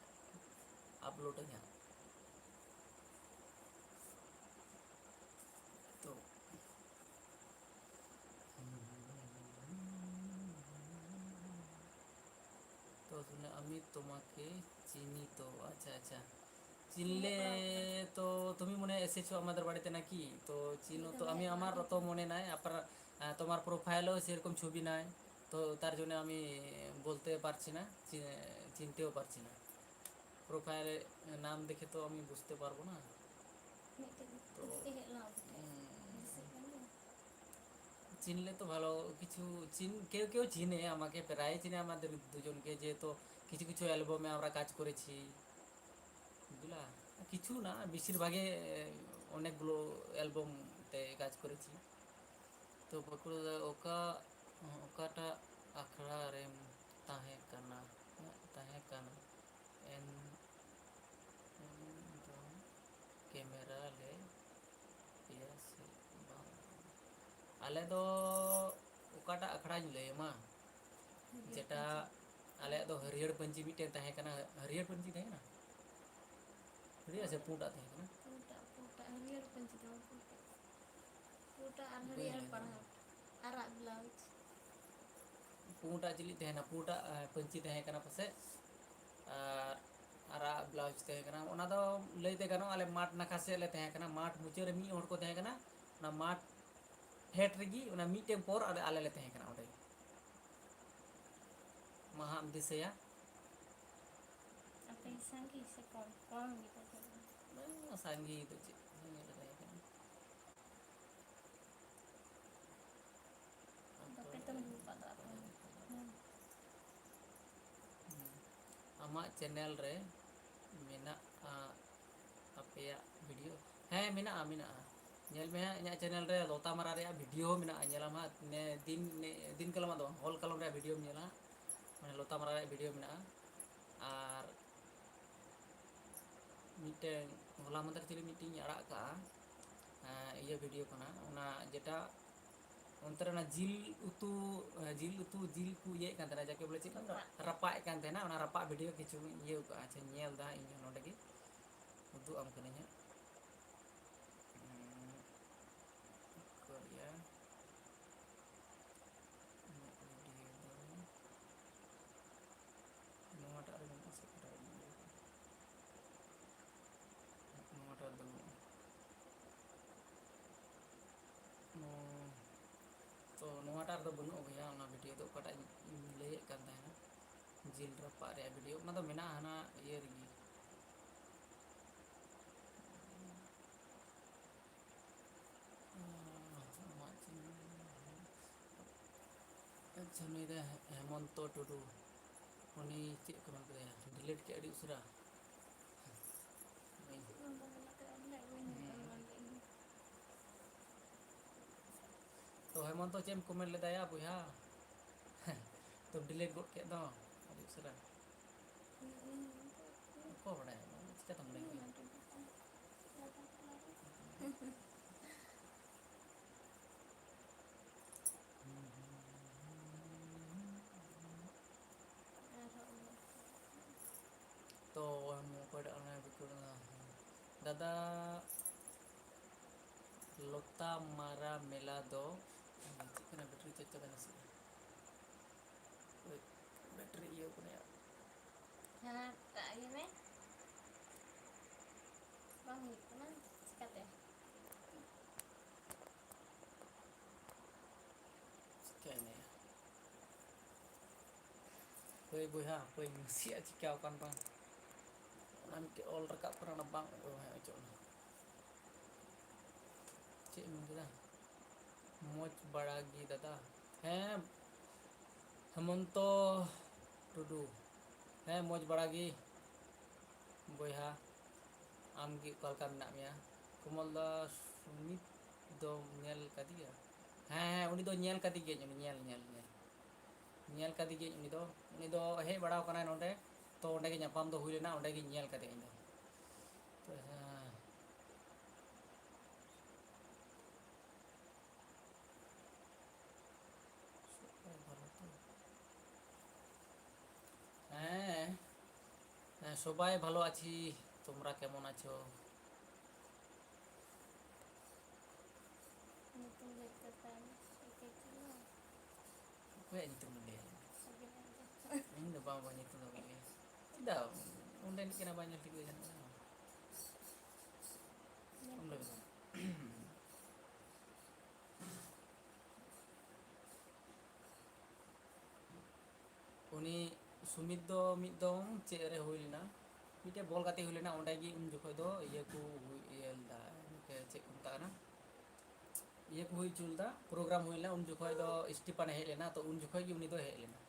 ᱟᱯᱞᱳᱰᱟᱹᱧ ᱦᱟᱸᱜ᱾ ᱛᱚ, তো শুনে আমি তোমাকে চিনি তো, আচ্ছা, আচ্ছা। চিনলে তো তুমি মনে হয় এসেছো আমাদের বাড়িতে নাকি? তো চিনো তো, আমি, আমার তো মনে নাই। আপনার, আহ, তোমার প্রোফাইলেও সেরকম ছবি নাই, তো তার জন্য আমি বলতে পারছি না, চি-, চিনতেও পারছি না। প্রোফাইলে নাম দেখে তো আমি বুঝতে পারবো না। ᱢᱤᱫᱴᱮᱡ ᱛᱚ, ᱯᱩᱛᱷᱤ ᱦᱮᱡ ᱞᱮᱱᱟ, ᱩᱱᱠᱩ ᱴᱷᱮᱱ᱾ ᱦᱩᱸ᱾ ᱫᱤᱥᱟᱹᱜ ᱠᱟᱱ ᱜᱮᱭᱟ? চিনলে তো ভালো, কিছু চিন-, কেউ কেউ চিনে আমাকে, প্রায় চিনে আমাদের দুজনকে, যেহেতু কিছু কিছু অ্যালবামে আমরা কাজ করেছি, বুঝলা? কিছু না, বেশিরভাগে, এ, অনেকগুলো অ্যালবামতে কাজ করেছি। ᱛᱚ ᱵᱟᱸᱠᱩᱲᱟ ᱫᱚ ᱚᱠᱟ, ᱚᱠᱟᱴᱟᱜ ᱟᱠᱷᱲᱟ ᱨᱮᱢ ᱛᱟᱦᱮᱸ ᱠᱟᱱᱟ, ᱛᱟᱦᱮᱸ ᱠᱟᱱᱟ? ᱮᱱ, ᱮᱱ ᱫᱚ ᱠᱮᱢᱮᱨᱟ ᱞᱮ ᱯᱮᱭᱟ ᱥᱮ ᱵᱟᱝ? ᱟᱞᱮ ᱫᱚ ᱚᱠᱟᱴᱟᱜ ᱟᱠᱷᱲᱟᱧ ᱞᱟᱹᱭ ᱟᱢᱟ? ᱦᱟᱹᱨᱭᱟᱹᱲ ᱡᱮᱴᱟ ᱯᱟᱹᱧᱪᱤ᱾ ᱟᱞᱮᱭᱟᱜ ᱫᱚ ᱦᱟᱹᱨᱭᱟᱹᱲ ᱯᱟᱹᱧᱪᱤ ᱢᱤᱫᱴᱮᱱ ᱛᱟᱦᱮᱸ ᱠᱟᱱᱟ᱾ ᱦᱟᱹᱨᱭᱟᱹᱲ ᱯᱟᱹᱧᱪᱤ ᱛᱟᱦᱮᱸ ᱠᱟᱱᱟ? ᱦᱟᱹᱨᱭᱟᱹᱲ ᱥᱮ ᱯᱩᱸᱰᱟᱜ ᱛᱟᱦᱮᱸ ᱠᱟᱱᱟ? ᱯᱩᱸᱰᱟᱜ, ᱯᱩᱸᱰᱟᱜ, ᱦᱟᱹᱨᱭᱟᱹᱲ ᱯᱟᱹᱧᱪᱤ ᱫᱚ ᱵᱟᱝ, ᱯᱩᱸᱰᱟᱜ᱾ ᱯᱩᱸᱰᱟᱜ ᱟᱨ ᱵᱟᱹᱧ ᱦᱟᱹᱨᱭᱟᱹᱲ ᱞᱟᱹᱭ ᱯᱟᱲᱦᱟᱣ᱾ ᱫᱟᱲᱮᱭᱟᱜᱼᱟ᱾ ᱟᱨᱟᱜ ᱵᱞᱟᱣᱩᱡᱽ᱾ ᱯᱩᱸᱰᱟᱜ ᱪᱤᱞᱤ ᱛᱟᱦᱮᱱᱟ? ᱯᱩᱸᱰᱟᱜ, ᱮ, ᱯᱟᱹᱧᱪᱤ ᱛᱟᱦᱮᱸ ᱠᱟᱱᱟ ᱯᱟᱥᱮᱡ, ᱟᱨ ᱟᱨᱟᱜ ᱵᱞᱟᱣᱩᱡᱽ ᱛᱟᱦᱮᱸ ᱠᱟᱱᱟ᱾ ᱚᱱᱟ ᱫᱚ ᱞᱟᱹᱭᱛᱮ ᱜᱟᱱᱚᱜᱼᱟ, ᱟᱞᱮ ᱢᱟᱴᱷ ᱱᱟᱠᱷᱟ ᱥᱮᱫ ᱞᱮ ᱛᱟᱦᱮᱸ ᱠᱟᱱᱟ᱾ ᱢᱟᱴᱷ ᱢᱩᱪᱟᱹᱫ ᱨᱮ ᱢᱤᱫ ᱦᱚᱲ ᱠᱚ ᱛᱟᱦᱮᱸ ᱠᱟᱱᱟ, ᱚᱱᱟ ᱢᱟᱴᱷ ᱯᱷᱮᱰ ᱨᱮᱜᱮ ᱚᱱᱟ ᱢᱤᱫᱴᱮᱱ ᱯᱚᱨ ᱟᱞᱮ, ᱟᱞᱮ ᱞᱮ ᱛᱟᱦᱮᱸ ᱠᱟᱱᱟ ᱚᱸᱰᱮ᱾ ᱦᱟᱸᱜ ᱮᱢ ᱫᱤᱥᱟᱹᱭᱟ? ᱟᱯᱮ ᱥᱟᱸᱜᱮ ᱥᱮ ᱠᱚᱢ? ᱠᱚᱢ ᱜᱮ ᱛᱟᱦᱮᱸ ᱠᱟᱱᱟ᱾ ᱵᱟᱝ, ᱥᱟᱸᱜᱮ ᱫᱚ ᱪᱮᱫ ᱥᱟᱸᱜᱮ ᱫᱚ ᱛᱟᱦᱮᱸ ᱠᱟᱱᱟ᱾ ᱵᱟᱯᱮ ᱛᱚᱞ ᱟᱹᱜᱩ ᱟᱠᱟᱫ ᱫᱚ ᱟᱯᱮ ᱦᱚᱸ᱾ ᱦᱩᱸ᱾ ᱟᱢᱟᱜ ᱪᱮᱱᱮᱞ ᱨᱮ ᱢᱮᱱᱟᱜᱼᱟ ᱟᱯᱮᱭᱟᱜ ᱵᱷᱤᱰᱤᱭᱳ? ᱦᱮᱸ, ᱢᱮᱱᱟᱜᱼᱟ, ᱢᱮᱱᱟᱜᱼᱟ᱾ ᱧᱮᱞ ᱢᱮ ᱦᱟᱸᱜ, ᱤᱧᱟᱹᱜ ᱪᱮᱱᱮᱞ ᱨᱮ ᱞᱚᱛᱟ ᱢᱟᱨᱟ ᱨᱮᱭᱟᱜ ᱵᱷᱤᱰᱤᱭᱳ ᱢᱮᱱᱟᱜᱼᱟ, ᱧᱮᱞᱟᱢ ᱦᱟᱸᱜ᱾ ᱱᱮ ᱫᱤᱱ, ᱱᱮ ᱫᱤᱱ ᱠᱟᱞᱚᱢ ᱫᱚ ᱵᱟᱝ, ᱦᱚᱞ ᱠᱟᱞᱚᱢ ᱨᱮᱭᱟᱜ ᱵᱷᱤᱰᱤᱭᱳᱢ ᱧᱮᱞᱟ, ᱢᱟᱱᱮ ᱞᱚᱛᱟ ᱢᱟᱨᱟ ᱨᱮᱭᱟᱜ ᱵᱷᱤᱰᱤᱭᱳ ᱢᱮᱱᱟᱜᱼᱟ᱾ ᱟᱨ ᱢᱤᱫᱴᱮᱱ ᱦᱚᱞᱟ ᱢᱟᱫᱷᱮᱨ ᱪᱤᱞᱤ ᱢᱤᱫᱴᱮᱱ ᱤᱧ ᱟᱲᱟᱜ ᱠᱟᱜᱼᱟ, ᱮᱸ, ᱤᱭᱟᱹ ᱵᱷᱤᱰᱤᱭᱳ ᱠᱟᱱᱟ, ᱚᱱᱟ ᱡᱮᱴᱟ ᱚᱱᱛᱮ ᱨᱮ ᱚᱱᱟ ᱡᱤᱞ ᱩᱛᱩ, ᱮᱸ, ᱡᱤᱞ ᱩᱛᱩ, ᱡᱤᱞ ᱠᱚ ᱤᱭᱟᱹᱭᱮᱫ ᱠᱟᱱ ᱛᱟᱦᱮᱱᱟ, ᱡᱟᱠᱮ ᱵᱚᱞᱮ ᱪᱮᱫ ᱠᱚ ᱢᱮᱛᱟᱜᱼᱟ? ᱨᱟᱯᱟᱜ᱾ ᱨᱟᱯᱟᱜ ᱮᱫ ᱠᱟᱱ ᱛᱟᱦᱮᱱᱟ, ᱚᱱᱟ ᱨᱟᱯᱟᱜ ᱵᱷᱤᱰᱤᱭᱳ ᱠᱤᱪᱷᱩᱧ ᱤᱭᱟᱹ ᱠᱟᱜᱼᱟ᱾ ᱟᱪᱪᱷᱟ, ᱧᱮᱞ ᱫᱟ ᱤᱧ ᱦᱚᱸ ᱱᱚᱰᱮ ᱜᱮ, ᱩᱫᱩᱜ ᱟᱢ ᱠᱟᱹᱱᱟᱹᱧ ᱦᱟᱸᱜ᱾ ᱩᱸ, ᱠᱚᱨᱤᱭᱟ᱾ ᱤᱧᱟᱹᱜ ᱵᱷᱤᱰᱤᱭᱳ ᱫᱚ ᱱᱚᱣᱟᱴᱟᱜ ᱨᱮ ᱢᱮᱱᱟᱜᱼᱟ ᱥᱮ ᱚᱠᱟᱴᱟᱜ ᱨᱮ ᱢᱮᱱᱟᱜᱼᱟ? ᱱᱚᱣᱟᱴᱟᱜ ᱨᱮᱫᱚ ᱵᱟᱹᱱᱩᱜᱼᱟ᱾ ᱱᱚᱣᱟ, ᱛᱚ, ᱱᱚᱣᱟᱴᱟᱜ ᱨᱮᱫᱚ ᱵᱟᱹᱱᱩᱜᱼᱟ ᱵᱚᱭᱦᱟ, ᱚᱱᱟ ᱵᱷᱤᱰᱤᱭᱳ ᱫᱚ ᱚᱠᱟᱴᱟᱜ ᱤᱧ ᱞᱟᱹᱭᱮᱫ ᱠᱟᱱ ᱛᱟᱦᱮᱱᱟ, ᱡᱤᱞ ᱨᱟᱯᱟᱜ ᱨᱮᱭᱟᱜ ᱵᱷᱤᱰᱤᱭᱳ, ᱚᱱᱟ ᱫᱚ ᱢᱮᱱᱟᱜᱼᱟ ᱦᱟᱱᱟ ᱤᱭᱟᱹ ᱨᱮᱜᱮ᱾ ᱟᱪᱪᱷᱟ, ᱱᱩᱭ ᱫᱚ ᱦᱮᱢᱚᱱᱛᱚ ᱴᱩᱰᱩ, ᱩᱱᱤ ᱪᱮᱫ comment ᱠᱮᱫᱟᱭ? Delete ᱠᱮᱫ ᱟᱹᱰᱤ ᱩᱥᱟᱹᱨᱟ᱾ ᱦᱩᱸ᱾ ᱛᱚ ᱦᱮᱢᱚᱱᱛᱚ, ᱪᱮᱫ ᱮᱢ comment ᱞᱮᱫᱟ ᱭᱟ ᱵᱚᱭᱦᱟ? ᱛᱚ delete ᱜᱚᱫ ᱠᱮᱫ ᱫᱚ ᱟᱹᱰᱤ ᱩᱥᱟᱹᱨᱟ᱾ ᱚᱠᱚᱭ ᱵᱟᱰᱟᱭᱟ, ᱪᱤᱠᱟᱹᱛᱮᱢ ᱞᱟᱹᱭ ᱠᱮᱭᱟ? ᱛᱚ ᱚᱠᱚᱭᱴᱟᱜ ᱚᱱᱟ record ᱫᱟᱫᱟ, ᱞᱚᱛᱟ ᱢᱟᱨᱟ ᱢᱮᱞᱟ ᱫᱚ ᱪᱮᱫ ᱠᱟᱱᱟ? ᱵᱮᱴᱨᱤ ᱪᱟᱨᱡᱽ ᱪᱟᱵᱟᱭᱮᱱᱟ ᱥᱮ? ᱳᱭ, ᱵᱮᱴᱨᱤ ᱤᱭᱟᱹ ᱠᱟᱱᱟ ᱭᱟ᱾ ᱦᱟᱱᱟᱴᱟᱜ ᱤᱭᱟᱹ ᱢᱮ᱾ ᱵᱟᱝ ᱦᱩᱭᱩᱜ ᱠᱟᱱᱟ, ᱪᱤᱠᱟᱹᱛᱮ? ᱪᱤᱠᱟᱹᱭᱮᱱᱟ ᱭᱟ? ᱦᱟᱹᱯᱟᱹᱭ ᱵᱚᱭᱦᱟ, ᱦᱟᱹᱯᱟᱹᱭ ᱱᱟᱥᱮᱭᱟᱜ ᱪᱤᱠᱟᱹᱣ ᱟᱠᱟᱱ ᱵᱟᱝ, ᱚᱱᱟ ᱢᱤᱫᱴᱮᱡ ᱚᱞ ᱨᱟᱠᱟᱵ ᱠᱟᱱᱟ, ᱚᱱᱟ ᱵᱟᱝ ᱚᱪᱚᱜ ᱠᱟᱱᱟ᱾ ᱪᱮᱫ ᱮᱢ ᱢᱮᱱ ᱠᱮᱫᱟ? ᱢᱚᱡᱽ ᱵᱟᱲᱟ ᱜᱮ ᱫᱟᱫᱟ᱾ ᱦᱮᱸ, ᱦᱮᱢᱚᱱᱛᱚ ᱴᱩᱰᱩ᱾ ᱦᱮᱸ, ᱢᱚᱡᱽ ᱵᱟᱲᱟ ᱜᱮ ᱵᱚᱭᱦᱟ᱾ ᱟᱢ ᱜᱮ ᱚᱠᱟ ᱞᱮᱠᱟ ᱢᱮᱱᱟᱜ ᱢᱮᱭᱟ? ᱠᱚᱢᱚᱞ ᱫᱟ, ᱥᱩᱢᱤᱛ ᱫᱚᱢ ᱧᱮᱞ ᱠᱟᱫᱮᱭᱟ? ᱦᱮᱸ, ᱦᱮᱸ, ᱩᱱᱤ ᱫᱚ ᱧᱮᱞ ᱠᱟᱫᱮ ᱜᱤᱭᱟᱹᱧ, ᱩᱱᱤ ᱧᱮᱞ, ᱧᱮᱞ, ᱧᱮᱞ᱾ ᱧᱮᱞ ᱠᱟᱫᱮ ᱜᱤᱭᱟᱹᱧ ᱩᱱᱤ ᱫᱚ᱾ ᱩᱱᱤ ᱫᱚ ᱦᱮᱡ ᱵᱟᱲᱟᱣ ᱠᱟᱱᱟᱭ ᱱᱚᱰᱮ, ᱛᱚ ᱚᱸᱰᱮ ᱜᱮ ᱧᱟᱯᱟᱢ ᱫᱚ ᱦᱩᱭ ᱞᱮᱱᱟ, ᱚᱸᱰᱮ ᱜᱤᱧ ᱧᱮᱞ ᱠᱟᱫᱮᱭᱟ ᱤᱧ ᱫᱚ᱾ ᱛᱚ, ᱦᱮᱸ᱾ ᱦᱮᱸ, ᱦᱮᱸ, সবাই ভালো আছি, তোমরা কেমন আছো? ᱧᱩᱛᱩᱢ ᱞᱟᱹᱭ ᱠᱟᱛᱮ ᱮᱠᱮ ᱪᱚᱞᱚ᱾ ᱚᱠᱚᱭᱟᱜ ᱧᱩᱛᱩᱢ ᱤᱧ ᱞᱟᱹᱭᱟ? ᱟᱹᱵᱤᱱᱟᱜ ᱜᱮ᱾ ᱤᱧ ᱫᱚ ᱵᱟᱝ, ᱵᱟᱝ, ᱧᱩᱛᱩᱢ ᱫᱚ ᱵᱟᱹᱧ ᱞᱟᱹᱭᱟ᱾ ᱪᱮᱫᱟᱜ? ᱚᱸᱰᱮᱱᱤᱡ ᱠᱟᱱᱟ, ᱵᱟᱝ ᱧᱮᱞ ᱴᱷᱤᱠ ᱞᱟᱹᱭ ᱜᱟᱱᱚᱜᱼᱟ? ᱧᱮᱞ ᱚᱸᱰᱮ ᱴᱷᱤᱠ ᱫᱚ᱾ ᱩᱱᱤ ᱥᱩᱢᱤᱛ ᱫᱚ ᱢᱤᱫ ᱫᱚᱢ ᱪᱮᱫ ᱨᱮ ᱦᱩᱭ ᱞᱮᱱᱟ, ᱢᱤᱫᱴᱮᱡ ᱵᱚᱞ ᱜᱟᱛᱮ ᱦᱩᱭ ᱞᱮᱱᱟ, ᱚᱸᱰᱮ ᱜᱮ ᱩᱱ ᱡᱚᱠᱷᱚᱡ ᱫᱚ ᱤᱭᱟᱹ ᱠᱚ ᱦᱩᱭ, ᱤᱭᱟᱹ ᱞᱮᱫᱟ, ᱪᱮᱫ ᱠᱚ ᱢᱮᱛᱟᱜ ᱠᱟᱱᱟ, ᱤᱭᱟᱹ ᱠᱚ ᱦᱩᱭ ᱦᱚᱪᱚ ᱞᱮᱫᱟ, program ᱦᱩᱭ ᱞᱮᱱᱟ, ᱩᱱ ᱡᱚᱠᱷᱚᱡ ᱫᱚ ᱥᱴᱤᱯᱟᱱ ᱮ ᱦᱮᱡ ᱞᱮᱱᱟ, ᱛᱚ ᱩᱱ ᱡᱚᱠᱷᱚᱡ ᱜᱮ ᱩᱱᱤ ᱫᱚᱭ ᱦᱮᱡ ᱞᱮᱱᱟ᱾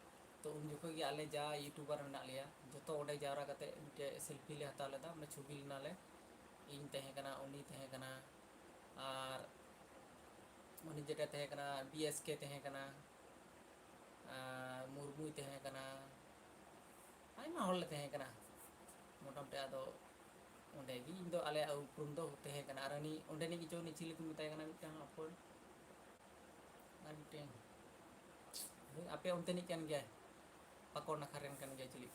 ᱛᱚ ᱩᱱ ᱡᱚᱠᱷᱚᱡ ᱜᱮ ᱟᱞᱮ ᱡᱟ YouTuber ᱢᱮᱱᱟᱜ ᱞᱮᱭᱟ, ᱡᱚᱛᱚ ᱚᱸᱰᱮ ᱡᱟᱣᱨᱟ ᱠᱟᱛᱮ ᱢᱤᱫᱴᱮᱡ selfie ᱞᱮ ᱦᱟᱛᱟᱣ ᱞᱮᱫᱟ, ᱚᱸᱰᱮ ᱪᱷᱚᱵᱤ ᱞᱮᱱᱟᱞᱮ, ᱤᱧ ᱛᱟᱦᱮᱸ ᱠᱟᱱᱟ, ᱩᱱᱤ ᱛᱟᱦᱮᱸ ᱠᱟᱱᱟ, ᱟᱨ ᱩᱱᱤ ᱡᱮᱴᱟ ᱛᱟᱦᱮᱸ ᱠᱟᱱᱟ, BSK ᱛᱟᱦᱮᱸ ᱠᱟᱱᱟ, ᱟᱨ ᱢᱩᱨᱢᱩᱭ ᱛᱟᱦᱮᱸ ᱠᱟᱱᱟ, ᱟᱭᱢᱟ ᱦᱚᱲ ᱞᱮ ᱛᱟᱦᱮᱸ ᱠᱟᱱᱟ ᱢᱚᱴᱟᱢᱩᱴᱤ᱾ ᱟᱫᱚ ᱚᱸᱰᱮ ᱜᱮ ᱤᱧ ᱫᱚ, ᱟᱞᱮᱭᱟᱜ ᱩᱯᱨᱩᱢ ᱫᱚ ᱛᱟᱦᱮᱸ ᱠᱟᱱᱟ᱾ ᱟᱨ ᱩᱱᱤ ᱚᱸᱰᱮᱱᱤᱡ ᱜᱮ ᱪᱚ, ᱩᱱᱤ ᱪᱤᱞᱤ ᱠᱚ ᱢᱮᱛᱟᱭ ᱠᱟᱱᱟ, ᱢᱤᱫᱴᱟᱝ ᱦᱚᱯᱚᱱ, ᱟᱨ ᱢᱤᱫᱴᱮᱱ, ᱦᱳᱭ, ᱟᱯᱮ ᱚᱱᱛᱮᱱᱤᱡ ᱠᱟᱱ ᱜᱮᱭᱟᱭ, ᱯᱟᱠᱚᱲ ᱱᱟᱠᱷᱟ ᱨᱮᱱ ᱠᱟᱱ ᱜᱮᱭᱟᱭ, ᱪᱤᱞᱤ,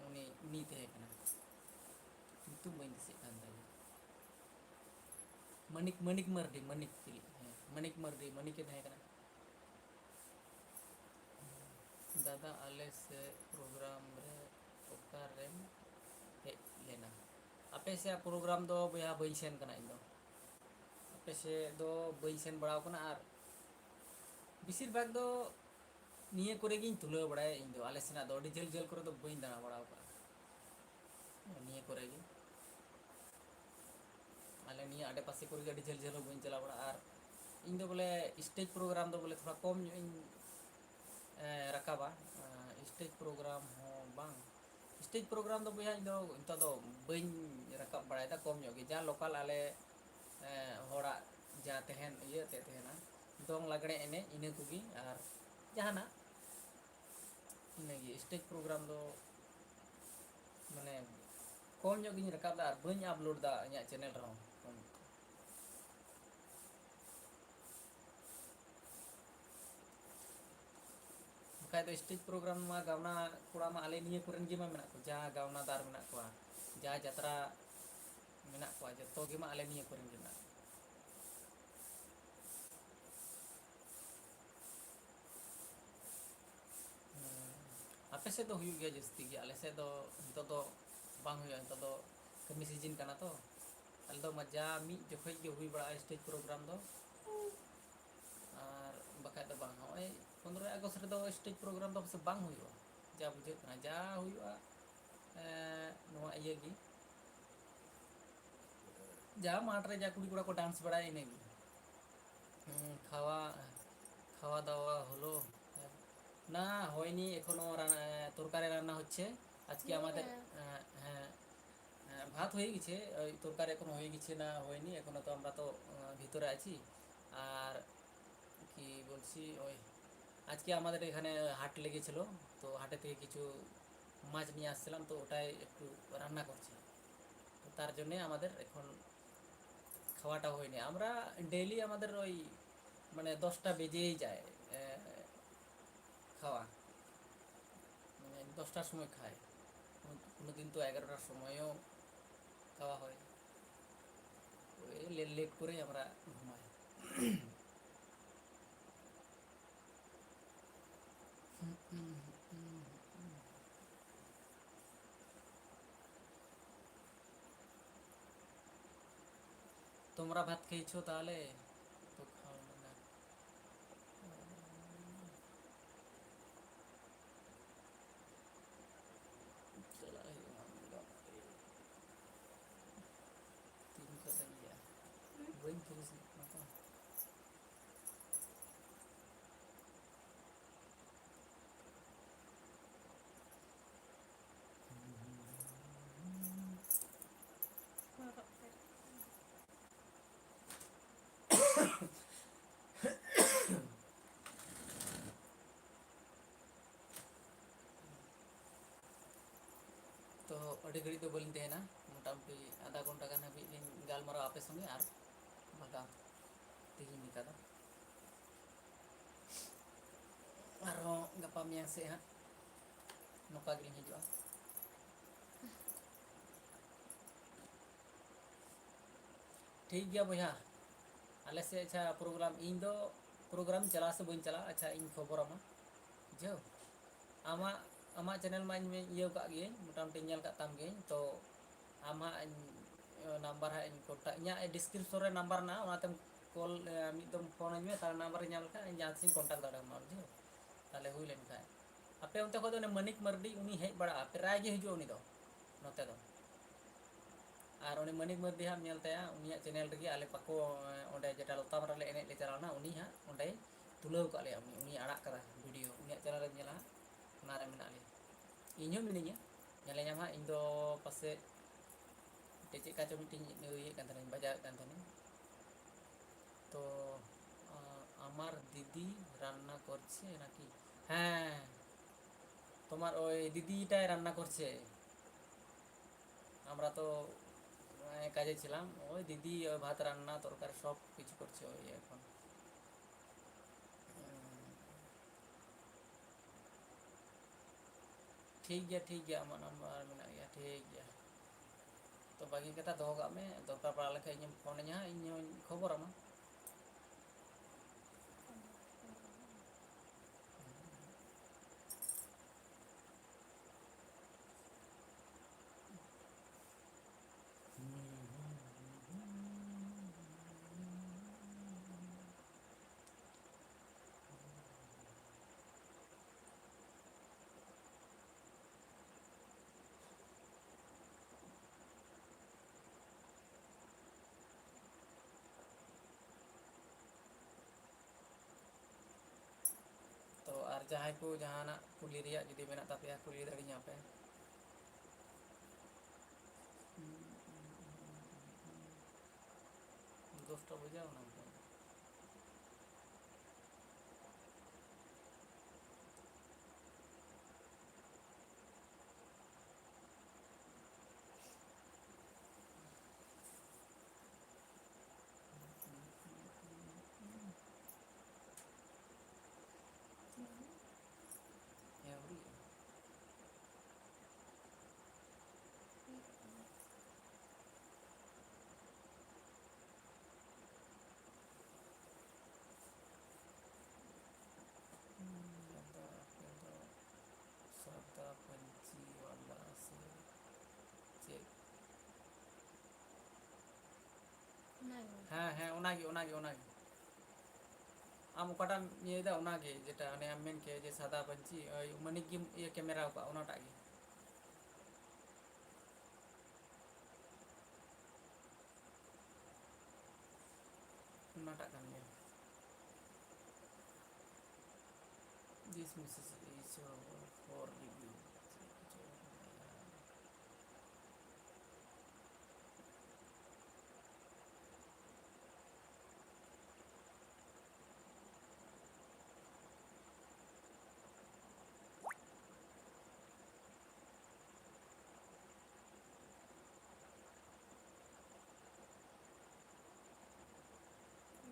ᱩᱱᱤ, ᱩᱱᱤ ᱛᱟᱦᱮᱸ ᱠᱟᱱᱟ, ᱧᱩᱛᱩᱢ ᱵᱟᱹᱧ ᱫᱤᱥᱟᱹᱭᱮᱫ ᱠᱟᱱ ᱛᱟᱭᱟ᱾ ᱢᱟᱹᱱᱤᱠ, ᱢᱟᱹᱱᱤᱠ ᱢᱟᱹᱨᱰᱤ, ᱢᱟᱹᱱᱤᱠ ᱪᱤᱞᱤ? ᱦᱮᱸ, ᱢᱟᱹᱱᱤᱠ ᱢᱟᱹᱨᱰᱤ, ᱢᱟᱹᱱᱤᱠᱮ ᱛᱟᱦᱮᱸ ᱠᱟᱱᱟ᱾ ᱫᱟᱫᱟ, ᱟᱞᱮ ᱥᱮᱫ program ᱨᱮ ᱚᱠᱟᱨᱮᱢ ᱦᱮᱡ ᱞᱮᱱᱟ? ᱟᱯᱮ ᱥᱮᱫ program ᱫᱚ ᱵᱚᱭᱦᱟ ᱵᱟᱹᱧ ᱥᱮᱱ ᱠᱟᱱᱟ ᱤᱧ ᱫᱚ᱾ ᱟᱯᱮ ᱥᱮᱫ ᱫᱚ ᱵᱟᱹᱧ ᱥᱮᱱ ᱵᱟᱲᱟᱣ ᱠᱟᱱᱟ, ᱟᱨ ᱵᱮᱥᱤᱨ ᱵᱷᱟᱜᱽ ᱫᱚ ᱱᱤᱭᱟᱹ ᱠᱚᱨᱮ ᱜᱤᱧ ᱛᱩᱞᱟᱹᱣ ᱵᱟᱲᱟᱭᱟ ᱤᱧ ᱫᱚ᱾ ᱟᱞᱮ ᱥᱮᱱᱟᱜ ᱫᱚ ᱟᱹᱰᱤ ᱡᱷᱟᱹᱞ ᱡᱷᱟᱹᱞ ᱠᱚᱨᱮ ᱫᱚ ᱵᱟᱹᱧ ᱫᱟᱬᱟ ᱵᱟᱲᱟ ᱟᱠᱟᱫᱟ᱾ ᱱᱤᱭᱟᱹ ᱠᱚᱨᱮ ᱜᱮ, ᱟᱞᱮ ᱱᱤᱭᱟᱹ ᱟᱰᱮ ᱯᱟᱥᱮ ᱠᱚᱨᱮ ᱜᱮ ᱟᱹᱰᱤ ᱡᱷᱟᱹᱞ ᱡᱷᱟᱹᱞ ᱦᱚᱸ ᱵᱟᱹᱧ ᱪᱟᱞᱟᱣ ᱵᱟᱲᱟᱜᱼᱟ᱾ ᱟᱨ ᱤᱧ ᱫᱚ ᱵᱚᱞᱮ stage program ᱫᱚ ᱵᱚᱞᱮ ᱛᱷᱚᱲᱟ ᱠᱚᱢ ᱧᱚᱜ ᱤᱧ, ᱮ, ᱨᱟᱠᱟᱵᱟ᱾ ᱮ, stage program ᱦᱚᱸ ᱵᱟᱝ, stage program ᱫᱚ ᱵᱚᱭᱦᱟ ᱤᱧ ᱫᱚ ᱱᱤᱛᱚᱜ ᱫᱚ ᱵᱟᱹᱧ ᱨᱟᱠᱟᱵ ᱵᱟᱲᱟᱭᱮᱫᱟ, ᱠᱚᱢ ᱧᱚᱜ ᱜᱮ᱾ ᱡᱟ local ᱟᱞᱮ, ᱮ, ᱦᱚᱲᱟᱜ ᱡᱟ ᱛᱟᱦᱮᱱ ᱤᱭᱟᱹ ᱛᱮ ᱛᱟᱦᱮᱱᱟ, ᱫᱚᱝ ᱞᱟᱜᱽᱲᱮ ᱮᱱᱮᱡ ᱤᱱᱟᱹ ᱠᱚᱜᱮ, ᱟᱨ ᱡᱟᱦᱟᱱᱟᱜ ᱤᱱᱟᱹᱜᱮ᱾ Stage program ᱫᱚ ᱢᱟᱱᱮ ᱠᱚᱢ ᱧᱚᱜ ᱜᱤᱧ ᱨᱟᱠᱟᱵ ᱮᱫᱟ ᱟᱨ ᱵᱟᱹᱧ upload ᱮᱫᱟ ᱤᱧᱟᱹᱜ channel ᱨᱮᱦᱚᱸ᱾ ᱵᱟᱠᱷᱟᱡ ᱫᱚ stage program ᱢᱟ ᱜᱟᱣᱱᱟ ᱠᱚᱲᱟ ᱢᱟ ᱟᱞᱮ ᱱᱤᱭᱟᱹ ᱠᱚᱨᱮᱱ ᱜᱮ ᱢᱟ ᱢᱮᱱᱟᱜ ᱠᱚ, ᱡᱟ ᱜᱟᱣᱱᱟᱫᱟᱨ ᱢᱮᱱᱟᱜ ᱠᱚᱣᱟ, ᱡᱟ ᱡᱟᱛᱨᱟ ᱢᱮᱱᱟᱜ ᱠᱚᱣᱟ, ᱡᱚᱛᱚ ᱜᱮ ᱢᱟ ᱟᱞᱮ ᱱᱤᱭᱟᱹ ᱠᱚᱨᱮᱱ ᱜᱮ ᱢᱮᱱᱟᱜ ᱠᱚᱣᱟ᱾ ᱦᱮᱸ, ᱟᱯᱮ ᱥᱮᱫ ᱫᱚ ᱦᱩᱭᱩᱜ ᱜᱮᱭᱟ ᱡᱟᱹᱥᱛᱤ ᱜᱮ, ᱟᱞᱮ ᱥᱮᱫ ᱫᱚ ᱱᱤᱛᱚᱜ ᱫᱚ ᱵᱟᱝ ᱦᱩᱭᱩᱜᱼᱟ᱾ ᱱᱤᱛᱚᱜ ᱫᱚ ᱠᱟᱹᱢᱤ season ᱠᱟᱱᱟ ᱛᱚ, ᱟᱞᱮ ᱫᱚ ᱢᱟ ᱡᱟ ᱢᱤᱫ ᱡᱚᱠᱷᱚᱡ ᱜᱮ ᱦᱩᱭ ᱵᱟᱲᱟᱜᱼᱟ stage program ᱫᱚ, ᱟᱨ ᱵᱟᱠᱷᱟᱡ ᱫᱚ ᱵᱟᱝ᱾ ᱱᱚᱜᱼᱚᱭ ᱯᱚᱱᱨᱚᱭ ᱟᱜᱚᱥᱴ ᱨᱮᱫᱚ stage program ᱫᱚ ᱯᱟᱥᱮᱡ ᱵᱟᱝ ᱦᱩᱭᱩᱜᱼᱟ, ᱡᱟ ᱵᱩᱡᱷᱟᱹᱜ ᱠᱟᱱᱟ᱾ ᱡᱟ ᱦᱩᱭᱩᱜᱼᱟ, ᱮᱸ, ᱱᱚᱣᱟ ᱤᱭᱟᱹ ᱜᱮ, ᱡᱟ ᱢᱟᱴᱷ ᱨᱮ ᱡᱟ ᱠᱩᱲᱤ ᱠᱚᱲᱟ ᱠᱚ dance ᱵᱟᱲᱟᱭᱟ, ᱤᱱᱟᱹᱜᱮ᱾ ᱦᱩᱸ, ᱠᱷᱟᱣᱟ, ᱠᱷᱟᱣᱟ ᱫᱟᱣᱟ ᱦᱚᱞᱳ᱾ না, হয়নি এখনো। রান-, আহ, তরকারি রান্না হচ্ছে আজকে আমাদের। হ্যাঁ। আহ, হ্যাঁ, আহ, ভাত হয়ে গেছে, ওই তরকারি এখনো হয়ে গেছে না, হয়নি, এখনো তো আমরা তো, আহ, ভিতরে আছি। আর কি বলছি, ওই আজকে আমাদের এখানে হাট লেগেছিল, তো হাটে থেকে কিছু মাছ নিয়ে আসছিলাম, তো ওটাই একটু রান্না করছি। তো তার জন্যে আমাদের এখন খাওয়াটা হয়নি। আমরা ডেইলি আমাদের ওই মানে দশটা বেজেই যায়, এ, খাওয়া, মানে দশটার সময় খাই, কোনো কোনো দিন তো এগারোটার সময়ও খাওয়া হয়। ওই লে- লেট করেই আমরা ঘুমাই। তোমরা ভাত খেয়েছো তাহলে? তো খাও না। ᱟᱹᱰᱤ ᱜᱷᱟᱹᱲᱤᱡ ᱫᱚ ᱵᱟᱹᱞᱤᱧ ᱛᱟᱦᱮᱱᱟ, ᱢᱚᱴᱟᱢᱩᱴᱤ ᱟᱫᱷᱟ ᱜᱷᱚᱱᱴᱟ ᱜᱟᱱ ᱦᱟᱹᱵᱤᱡ ᱞᱤᱧ ᱜᱟᱞᱢᱟᱨᱟᱣᱟ ᱟᱯᱮ ᱥᱚᱸᱜᱮ ᱟᱨ ᱵᱷᱟᱜᱟᱣ ᱛᱮᱦᱮᱧ ᱞᱮᱠᱟ ᱫᱚ᱾ ᱟᱨᱦᱚᱸ ᱜᱟᱯᱟ ᱢᱮᱭᱟᱝ ᱥᱮᱫ ᱦᱟᱸᱜ ᱱᱚᱝᱠᱟ ᱜᱮᱞᱤᱧ ᱦᱤᱡᱩᱜᱼᱟ᱾ ᱴᱷᱤᱠ ᱜᱮᱭᱟ ᱵᱚᱭᱦᱟ, ᱟᱞᱮ ᱥᱮᱫ ᱟᱪᱪᱷᱟ ᱯᱨᱳᱜᱨᱟᱢ, ᱤᱧ ᱫᱚ ᱯᱨᱳᱜᱨᱟᱢ ᱪᱟᱞᱟᱜᱼᱟ ᱥᱮ ᱵᱟᱹᱧ ᱪᱟᱞᱟᱜᱼᱟ, ᱟᱪᱪᱷᱟ ᱤᱧ ᱠᱷᱚᱵᱚᱨᱟᱢᱟ, ᱵᱩᱡᱷᱟᱹᱣ᱾ ᱟᱢᱟᱜ, ᱟᱢᱟᱜ ᱪᱮᱱᱮᱞ ᱢᱟᱧ ᱤᱭᱟᱹ ᱠᱟᱜ ᱜᱤᱭᱟᱹᱧ, ᱢᱚᱴᱟᱢᱩᱴᱤ ᱧᱮᱞ ᱠᱟᱜ ᱛᱟᱢ ᱜᱤᱭᱟᱹᱧ᱾ ᱛᱚ ᱟᱢ ᱦᱟᱸᱜ ᱤᱧ, ᱱᱟᱢᱵᱟᱨ ᱦᱟᱸᱜ ᱤᱧ ᱠᱚᱱᱴᱟᱠᱴ, ᱤᱧᱟᱹᱜ ᱰᱤᱥᱠᱨᱤᱯᱥᱚᱱ ᱨᱮ ᱱᱟᱢᱵᱟᱨ ᱢᱮᱱᱟᱜᱼᱟ, ᱚᱱᱟᱛᱮᱢ ᱠᱚᱞ, ᱢᱤᱫ ᱫᱚᱢ ᱯᱷᱳᱱ ᱟᱹᱧ ᱢᱮ, ᱛᱟᱦᱞᱮ ᱱᱟᱢᱵᱟᱨ ᱤᱧ ᱧᱟᱢ ᱞᱮᱠᱷᱟᱱ ᱤᱧ ᱡᱟᱦᱟᱸ ᱛᱤᱥ ᱤᱧ ᱠᱚᱱᱴᱟᱠᱴ ᱫᱟᱲᱮᱭᱟᱢᱟ, ᱵᱩᱡᱷᱟᱹᱣ᱾ ᱛᱟᱦᱞᱮ ᱦᱩᱭ ᱞᱮᱱᱠᱷᱟᱱ ᱟᱯᱮ ᱚᱱᱛᱮ ᱠᱷᱚᱱ ᱫᱚ ᱩᱱᱤ ᱢᱟᱹᱱᱤᱠ ᱢᱟᱹᱨᱰᱤ, ᱩᱱᱤ ᱦᱮᱡ ᱵᱟᱲᱟᱜᱼᱟ, ᱯᱨᱟᱭ ᱜᱮ ᱦᱤᱡᱩᱜᱼᱟ ᱩᱱᱤ ᱫᱚ ᱱᱚᱛᱮ ᱫᱚ᱾ ᱟᱨ ᱩᱱᱤ ᱢᱟᱹᱱᱤᱠ ᱢᱟᱹᱨᱰᱤ ᱦᱟᱸᱜ ᱧᱮᱞ ᱛᱟᱭᱟ, ᱩᱱᱤᱭᱟᱜ ᱪᱮᱱᱮᱞ ᱨᱮᱜᱮ ᱟᱞᱮ ᱯᱟᱠᱚ, ᱚᱸᱰᱮ ᱡᱮᱴᱟ ᱞᱚᱛᱟ ᱢᱟᱨᱟ ᱞᱮ ᱮᱱᱮᱡ ᱞᱮ ᱪᱟᱞᱟᱣ ᱞᱮᱱᱟ, ᱩᱱᱤ ᱦᱟᱸᱜ ᱚᱸᱰᱮᱭ ᱛᱩᱞᱟᱹᱣ ᱠᱟᱜ ᱞᱮᱭᱟ, ᱩᱱᱤ, ᱩᱱᱤᱭ ᱟᱲᱟᱜ ᱠᱟᱫᱟ ᱵᱷᱤᱰᱤᱭᱳ, ᱩᱱᱤᱭᱟᱜ ᱪᱮᱱᱮᱞ ᱨᱮᱢ ᱧᱮᱞᱟ ᱦᱟᱸᱜ, ᱚᱱᱟᱨᱮ ᱢᱮᱱᱟᱜ ᱞᱮᱭᱟ᱾ ᱤᱧ ᱦᱚᱸ ᱢᱤᱱᱟᱹᱧᱟ, ᱧᱮᱞᱮᱧᱟᱢ ᱦᱟᱸᱜ᱾ ᱤᱧ ᱫᱚ ᱯᱟᱥᱮᱡ ᱢᱤᱫᱴᱮᱡ ᱪᱮᱫ ᱠᱟ ᱪᱚ ᱢᱤᱫᱴᱮᱱ ᱤᱭᱟᱹᱭᱮᱫ ᱠᱟᱱ ᱛᱟᱦᱮᱱᱟᱹᱧ, ᱵᱟᱡᱟᱣᱮᱫ ᱠᱟᱱ ᱛᱟᱦᱮᱱᱟᱹᱧ᱾ ᱛᱚ, ᱟᱸ, ᱟᱢᱟᱨ ᱫᱤᱫᱤ ᱨᱟᱱᱱᱟ ᱠᱚᱨᱪᱷᱮ ᱱᱟᱠᱤ? ᱦᱮᱸ, তোমার ওই দিদিটাই রান্না করছে। আমরা তো, মানে, কাজে ছিলাম। ওই দিদি ওই ভাত রান্না, তরকারি সব কিছু করছে ওই এখন। হুম। ᱴᱷᱤᱠ ᱜᱮᱭᱟ, ᱴᱷᱤᱠ ᱜᱮᱭᱟ, ᱟᱢᱟᱜ ᱱᱟᱢᱵᱟᱨ ᱢᱮᱱᱟᱜ ᱜᱮᱭᱟ, ᱴᱷᱤᱠ ᱜᱮᱭᱟ᱾ ᱛᱚ ᱵᱷᱟᱹᱜᱤ ᱠᱟᱛᱷᱟ, ᱫᱚᱦᱚ ᱠᱟᱜ ᱢᱮ, ᱫᱚᱨᱠᱟᱨ ᱯᱟᱲᱟᱣ ᱞᱮᱠᱷᱟᱱ ᱤᱧᱮᱢ ᱯᱷᱳᱱ ᱟᱹᱧᱟ ᱦᱟᱸᱜ, ᱤᱧ ᱦᱚᱸᱧ ᱠᱷᱚᱵᱚᱨ ᱟᱢᱟ᱾ ᱛᱚ ᱟᱨ ᱡᱟᱦᱟᱸᱭ ᱠᱚ ᱡᱟᱦᱟᱱᱟᱜ ᱠᱩᱞᱤ ᱨᱮᱭᱟᱜ ᱡᱩᱫᱤ ᱢᱮᱱᱟᱜ ᱛᱟᱯᱮᱭᱟ, ᱠᱩᱞᱤ ᱫᱟᱲᱮᱧᱟ ᱯᱮ᱾ ᱫᱚᱥᱴᱟ ᱵᱟᱡᱟᱣ ᱮᱱᱟ ᱛᱚ᱾ ᱚᱱᱟᱜᱮ, ᱚᱱᱟᱜᱮ᱾ ᱟᱢ ᱚᱠᱟᱴᱟᱜ ᱮᱢ ᱤᱭᱟᱹᱭᱮᱫᱟ, ᱚᱱᱟᱜᱮ, ᱡᱮᱴᱟ ᱚᱱᱮ ᱟᱢ ᱢᱮᱱ ᱠᱮᱫ ᱡᱮ ᱥᱟᱫᱟ ᱯᱟᱹᱧᱪᱤ, ᱳᱭ ᱢᱟᱹᱱᱤᱠ ᱜᱮᱢ ᱤᱭᱟᱹ ᱠᱮᱢᱮᱨᱟ ᱟᱠᱟᱫ, ᱚᱱᱟᱴᱟᱜ ᱜᱮ᱾ ᱚᱱᱟᱴᱟᱜ ᱠᱟᱱ ᱜᱮᱭᱟ᱾ This message is for review.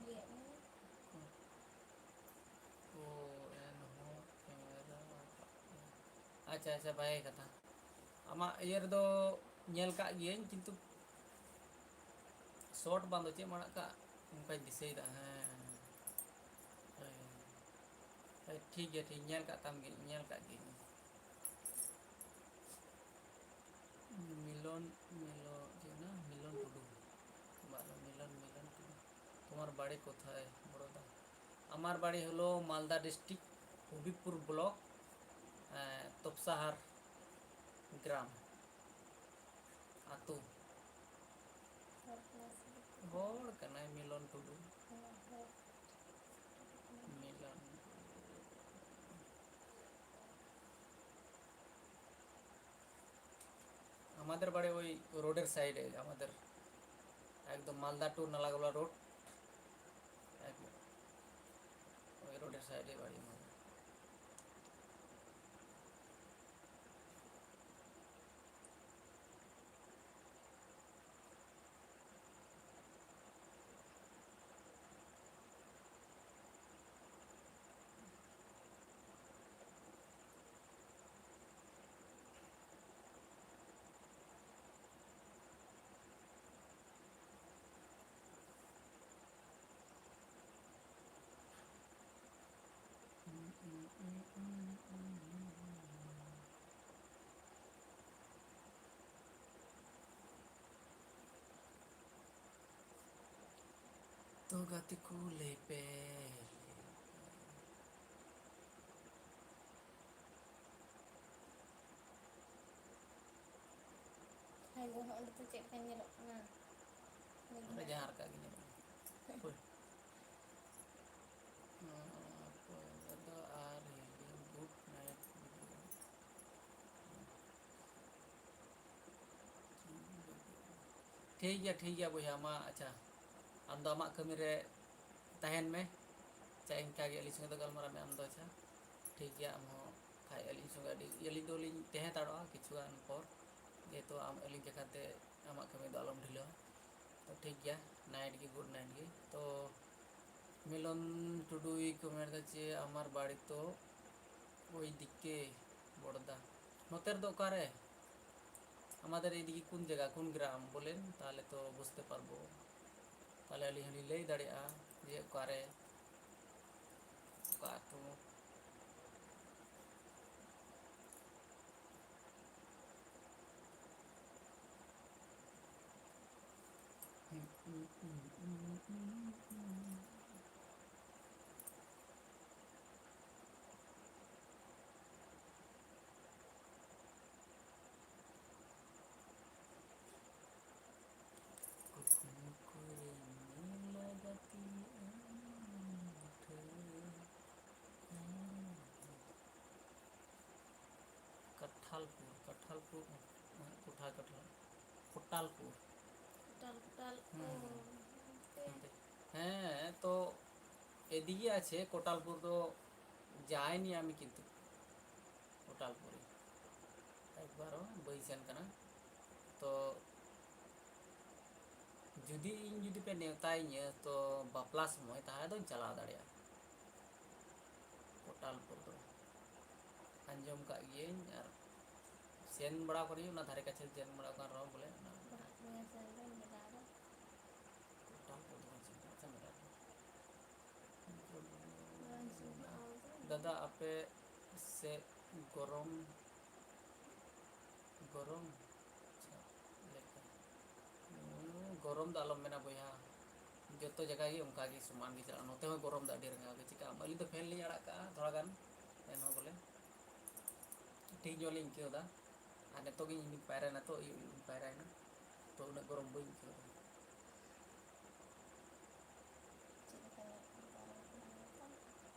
ᱜᱮᱫ ᱢᱮ᱾ ᱳ, ᱮᱱᱦᱚᱸ ᱠᱮᱢᱮᱨᱟ᱾ ᱟᱪᱪᱷᱟ, ᱟᱪᱪᱷᱟ, ᱵᱷᱟᱜᱮ ᱠᱟᱛᱷᱟ᱾ ᱟᱢᱟᱜ ᱤᱭᱟᱹ ᱨᱮᱫᱚ ᱧᱮᱞ ᱠᱟᱜ ᱜᱤᱭᱟᱹᱧ, ᱠᱤᱱᱛᱩ short ᱵᱟᱝ ᱫᱚ ᱪᱮᱫ ᱮᱢ ᱟᱲᱟᱜ ᱠᱟᱜ, ᱚᱱᱠᱟᱧ ᱫᱤᱥᱟᱹᱭᱮᱫᱟ᱾ ᱦᱮᱸ, ᱦᱳᱭ᱾ ᱦᱳᱭ, ᱴᱷᱤᱠ ᱜᱮᱭᱟ, ᱴᱷᱤᱠ, ᱧᱮᱞ ᱠᱟᱜ ᱛᱟᱢ ᱜᱤᱭᱟᱹᱧ, ᱧᱮᱞ ᱠᱟᱜ ᱜᱤᱭᱟᱹᱧ᱾ মিলন, মিলন, কি না? মিলন টুডু। বারো, মিলন, মিলন টুডু। তোমার বাড়ি কোথায়, বড়দা? আমার বাড়ি হলো মালদা ডিস্ট্রিক্ট, হবিবপুর ব্লক, আহ, তপসাহার গ্রাম, আতু। ᱦᱚᱲ ᱠᱟᱱᱟᱭ ᱢᱤᱞᱚᱱ ᱴᱩᱰᱩ᱾ ᱢᱤᱞᱚᱱ। আমাদের বাড়ি ওই রোডের সাইডে, আমাদের একদম মালদা টু নালাগোলা রোড, এক-, ওই রোডের সাইডে বাড়ি আমাদের। ᱜᱟᱛᱮ ᱠᱚ ᱞᱟᱹᱭ ᱯᱮ᱾ ᱦᱮᱸ ᱜᱳ, ᱚᱸᱰᱮ ᱫᱚ ᱪᱮᱫ ᱞᱮᱠᱟ ᱧᱮᱞᱚᱜ ᱠᱟᱱᱟ? ᱚᱸᱰᱮ ᱡᱟᱦᱟᱸ ᱞᱮᱠᱟ ᱜᱮ ᱧᱮᱞᱚᱜ ᱠᱟᱱᱟ᱾ ᱦᱳᱭ᱾ ᱱᱚᱣᱟ ᱯᱚᱨᱮ ᱫᱚ ᱟᱨ ᱦᱤᱲᱤᱧ, good night video᱾ ᱴᱷᱤᱠ ᱜᱮᱭᱟ, ᱴᱷᱤᱠ ᱜᱮᱭᱟ ᱵᱚᱭᱦᱟ, ᱢᱟ ᱟᱪᱪᱷᱟ, ᱟᱢ ᱫᱚ ᱟᱢᱟᱜ ᱠᱟᱹᱢᱤ ᱨᱮ ᱛᱟᱦᱮᱱ ᱢᱮ᱾ ᱟᱪᱪᱷᱟ, ᱤᱱᱠᱟ ᱜᱮ ᱟᱹᱞᱤᱧ ᱥᱚᱸᱜᱮ ᱫᱚ ᱜᱟᱞᱢᱟᱨᱟᱣ ᱢᱮ ᱟᱢ ᱫᱚ᱾ ᱟᱪᱪᱷᱟ, ᱴᱷᱤᱠ ᱜᱮᱭᱟ, ᱟᱢ ᱦᱚᱸ ᱠᱷᱟᱡ ᱟᱹᱞᱤᱧ ᱥᱚᱸᱜᱮ ᱟᱹᱰᱤ, ᱟᱹᱞᱤᱧ ᱫᱚᱞᱤᱧ ᱛᱟᱦᱮᱸ ᱦᱟᱛᱟᱲᱚᱜᱼᱟ ᱠᱤᱪᱷᱩ ᱜᱟᱱ ᱯᱚᱨ, ᱡᱮᱦᱮᱛᱩ ᱟᱢ ᱟᱹᱞᱤᱧ ᱡᱟᱭᱜᱟ ᱛᱮ ᱟᱢᱟᱜ ᱠᱟᱹᱢᱤ ᱫᱚ ᱟᱞᱚᱢ ᱰᱷᱤᱞᱟᱹᱣᱟ᱾ ᱛᱚ ᱴᱷᱤᱠ ᱜᱮᱭᱟ, night ᱜᱮ, good night ᱜᱮ᱾ ᱛᱚ ᱢᱤᱞᱚᱱ ᱴᱩᱰᱩᱭ ᱠᱚ ᱢᱮᱱ ᱮᱫᱟ ᱡᱮ, "ᱟᱢᱟᱨ ᱵᱟᱲᱤ ᱛᱚ ᱳᱭ ᱫᱤᱠᱮ ᱵᱚᱲᱫᱟ, ᱱᱚᱛᱮ ᱨᱮᱫᱚ ᱚᱠᱟᱨᱮ? আমাদের এইদিকে কোন জায়গা, কোন গ্রাম বলেন, তাহলে তো বুঝতে পারবো, তাহলে ᱟᱹᱞᱤᱧ ᱦᱚᱸᱞᱤᱧ ᱞᱟᱹᱭ ᱫᱟᱲᱮᱭᱟᱜᱼᱟ ᱡᱮ ᱚᱠᱟᱨᱮ, ᱚᱠᱟ ᱟᱹᱛᱩ᱾" ᱠᱩᱠᱢᱩ ᱠᱚᱨᱮ ᱧᱮᱞ ᱟᱠᱟᱫ ᱢᱮᱭᱟ ᱴᱷᱟᱹᱣᱠᱟᱹ᱾ ᱠᱟᱴᱷᱟᱞᱯᱩᱨ, ᱠᱟᱴᱷᱟᱞᱯᱩᱨ, ᱠᱚᱴᱷᱟ, ᱠᱟᱴᱷᱟᱞ, ᱠᱚᱴᱟᱞᱯᱩᱨ᱾ ᱠᱚᱴᱟᱞ, ᱠᱚᱴᱟᱞ, ᱦᱩᱸ᱾ ᱚ, ᱦᱟᱱᱛᱮ᱾ ᱦᱟᱱᱛᱮ᱾ ᱦᱮᱸ, ᱛᱚ ᱮᱫᱤᱜᱮ ᱟᱪᱷᱮ, ᱠᱚᱴᱟᱞᱯᱩᱨ ᱫᱚ ᱡᱟᱭᱱᱤ ᱟᱢᱤ ᱠᱤᱱᱛᱩ᱾ ᱠᱚᱴᱟᱞᱯᱩᱨ ᱮᱠᱵᱟᱨ ᱦᱚᱸ ᱵᱟᱹᱧ ᱥᱮᱱ ᱠᱟᱱᱟ᱾ ᱛᱚ ᱡᱩᱫᱤ ᱤᱧ ᱡᱩᱫᱤ ᱯᱮ ᱱᱮᱣᱛᱟᱭᱤᱧᱟᱹ, ᱛᱚ ᱵᱟᱯᱞᱟ ᱥᱚᱢᱚᱭ ᱛᱟᱦᱚᱞᱮ ᱫᱚᱧ ᱪᱟᱞᱟᱣ ᱫᱟᱲᱮᱭᱟᱜᱼᱟ᱾ ᱠᱚᱴᱟᱞᱯᱩᱨ ᱫᱚ ᱟᱸᱡᱚᱢ ᱠᱟᱜ ᱜᱤᱭᱟᱹᱧ ᱟᱨ ᱥᱮᱱ ᱵᱟᱲᱟ ᱠᱟᱱᱟᱧ, ᱚᱱᱟ ᱫᱷᱟᱨᱮ ᱠᱟᱪᱷᱮ ᱥᱮᱱ ᱵᱟᱲᱟ ᱠᱟᱱ ᱨᱮᱦᱚᱸ ᱵᱚᱞᱮ ᱚᱱᱟ ᱵᱟᱦᱟ ᱠᱚ ᱧᱮᱞ ᱥᱮᱱ ᱞᱮᱱ ᱜᱮ ᱫᱟᱫᱟ᱾ ᱠᱚᱴᱟᱞᱯᱩᱨ ᱫᱚ ᱵᱟᱝ ᱥᱮᱱ ᱠᱟᱱᱟ, ᱥᱮᱱ ᱫᱟᱲᱮᱭᱟᱜᱼᱟ᱾ ᱵᱟᱝ ᱥᱮᱱ ᱠᱟᱱᱟ᱾ ᱫᱟᱫᱟ, ᱟᱯᱮ ᱥᱮᱫ ᱜᱚᱨᱚᱢ, ᱜᱚᱨᱚᱢ ᱪᱮᱫ ᱞᱮᱠᱟ? ᱦᱩᱸ, ᱜᱚᱨᱚᱢ ᱫᱚ ᱟᱞᱚᱢ ᱢᱮᱱᱟ ᱵᱚᱭᱦᱟ, ᱡᱚᱛᱚ ᱡᱟᱭᱜᱟ ᱜᱮ ᱚᱱᱠᱟ ᱜᱮ ᱥᱚᱢᱟᱱ ᱜᱮ ᱪᱟᱞᱟᱜᱼᱟ᱾ ᱱᱚᱛᱮ ᱦᱚᱸ ᱜᱚᱨᱚᱢ ᱫᱚ ᱟᱹᱰᱤ ᱨᱟᱸᱜᱟᱣ ᱜᱮ᱾ ᱪᱤᱠᱟᱹᱜ ᱟᱢ? ᱟᱹᱞᱤᱧ ᱫᱚ ᱯᱷᱮᱱ ᱞᱤᱧ ᱟᱲᱟᱜ ᱠᱟᱜᱼᱟ ᱛᱷᱚᱲᱟ ᱜᱟᱱ, ᱮᱱᱦᱚᱸ ᱵᱚᱞᱮ ᱴᱷᱤᱠ ᱧᱚᱜ ᱞᱤᱧ ᱟᱹᱭᱠᱟᱹᱣ ᱮᱫᱟ᱾ ᱟᱨ ᱱᱤᱛᱚᱜ ᱜᱮ ᱤᱧ ᱯᱟᱭᱨᱟᱭᱮᱱᱟ, ᱛᱚ ᱟᱹᱭᱩᱵ ᱟᱹᱭᱩᱵ ᱤᱧ ᱯᱟᱭᱨᱟᱭᱮᱱᱟ, ᱛᱚ ᱩᱱᱟᱹᱜ ᱜᱚᱨᱚᱢ ᱵᱟᱹᱧ ᱟᱹᱭᱠᱟᱹᱣ ᱮᱫᱟ᱾ ᱪᱮᱫ ᱞᱮᱠᱟ ᱧᱮᱞ ᱠᱚ ᱵᱟᱲᱟᱭ ᱠᱟᱱᱟ ᱱᱤᱛᱚᱜ?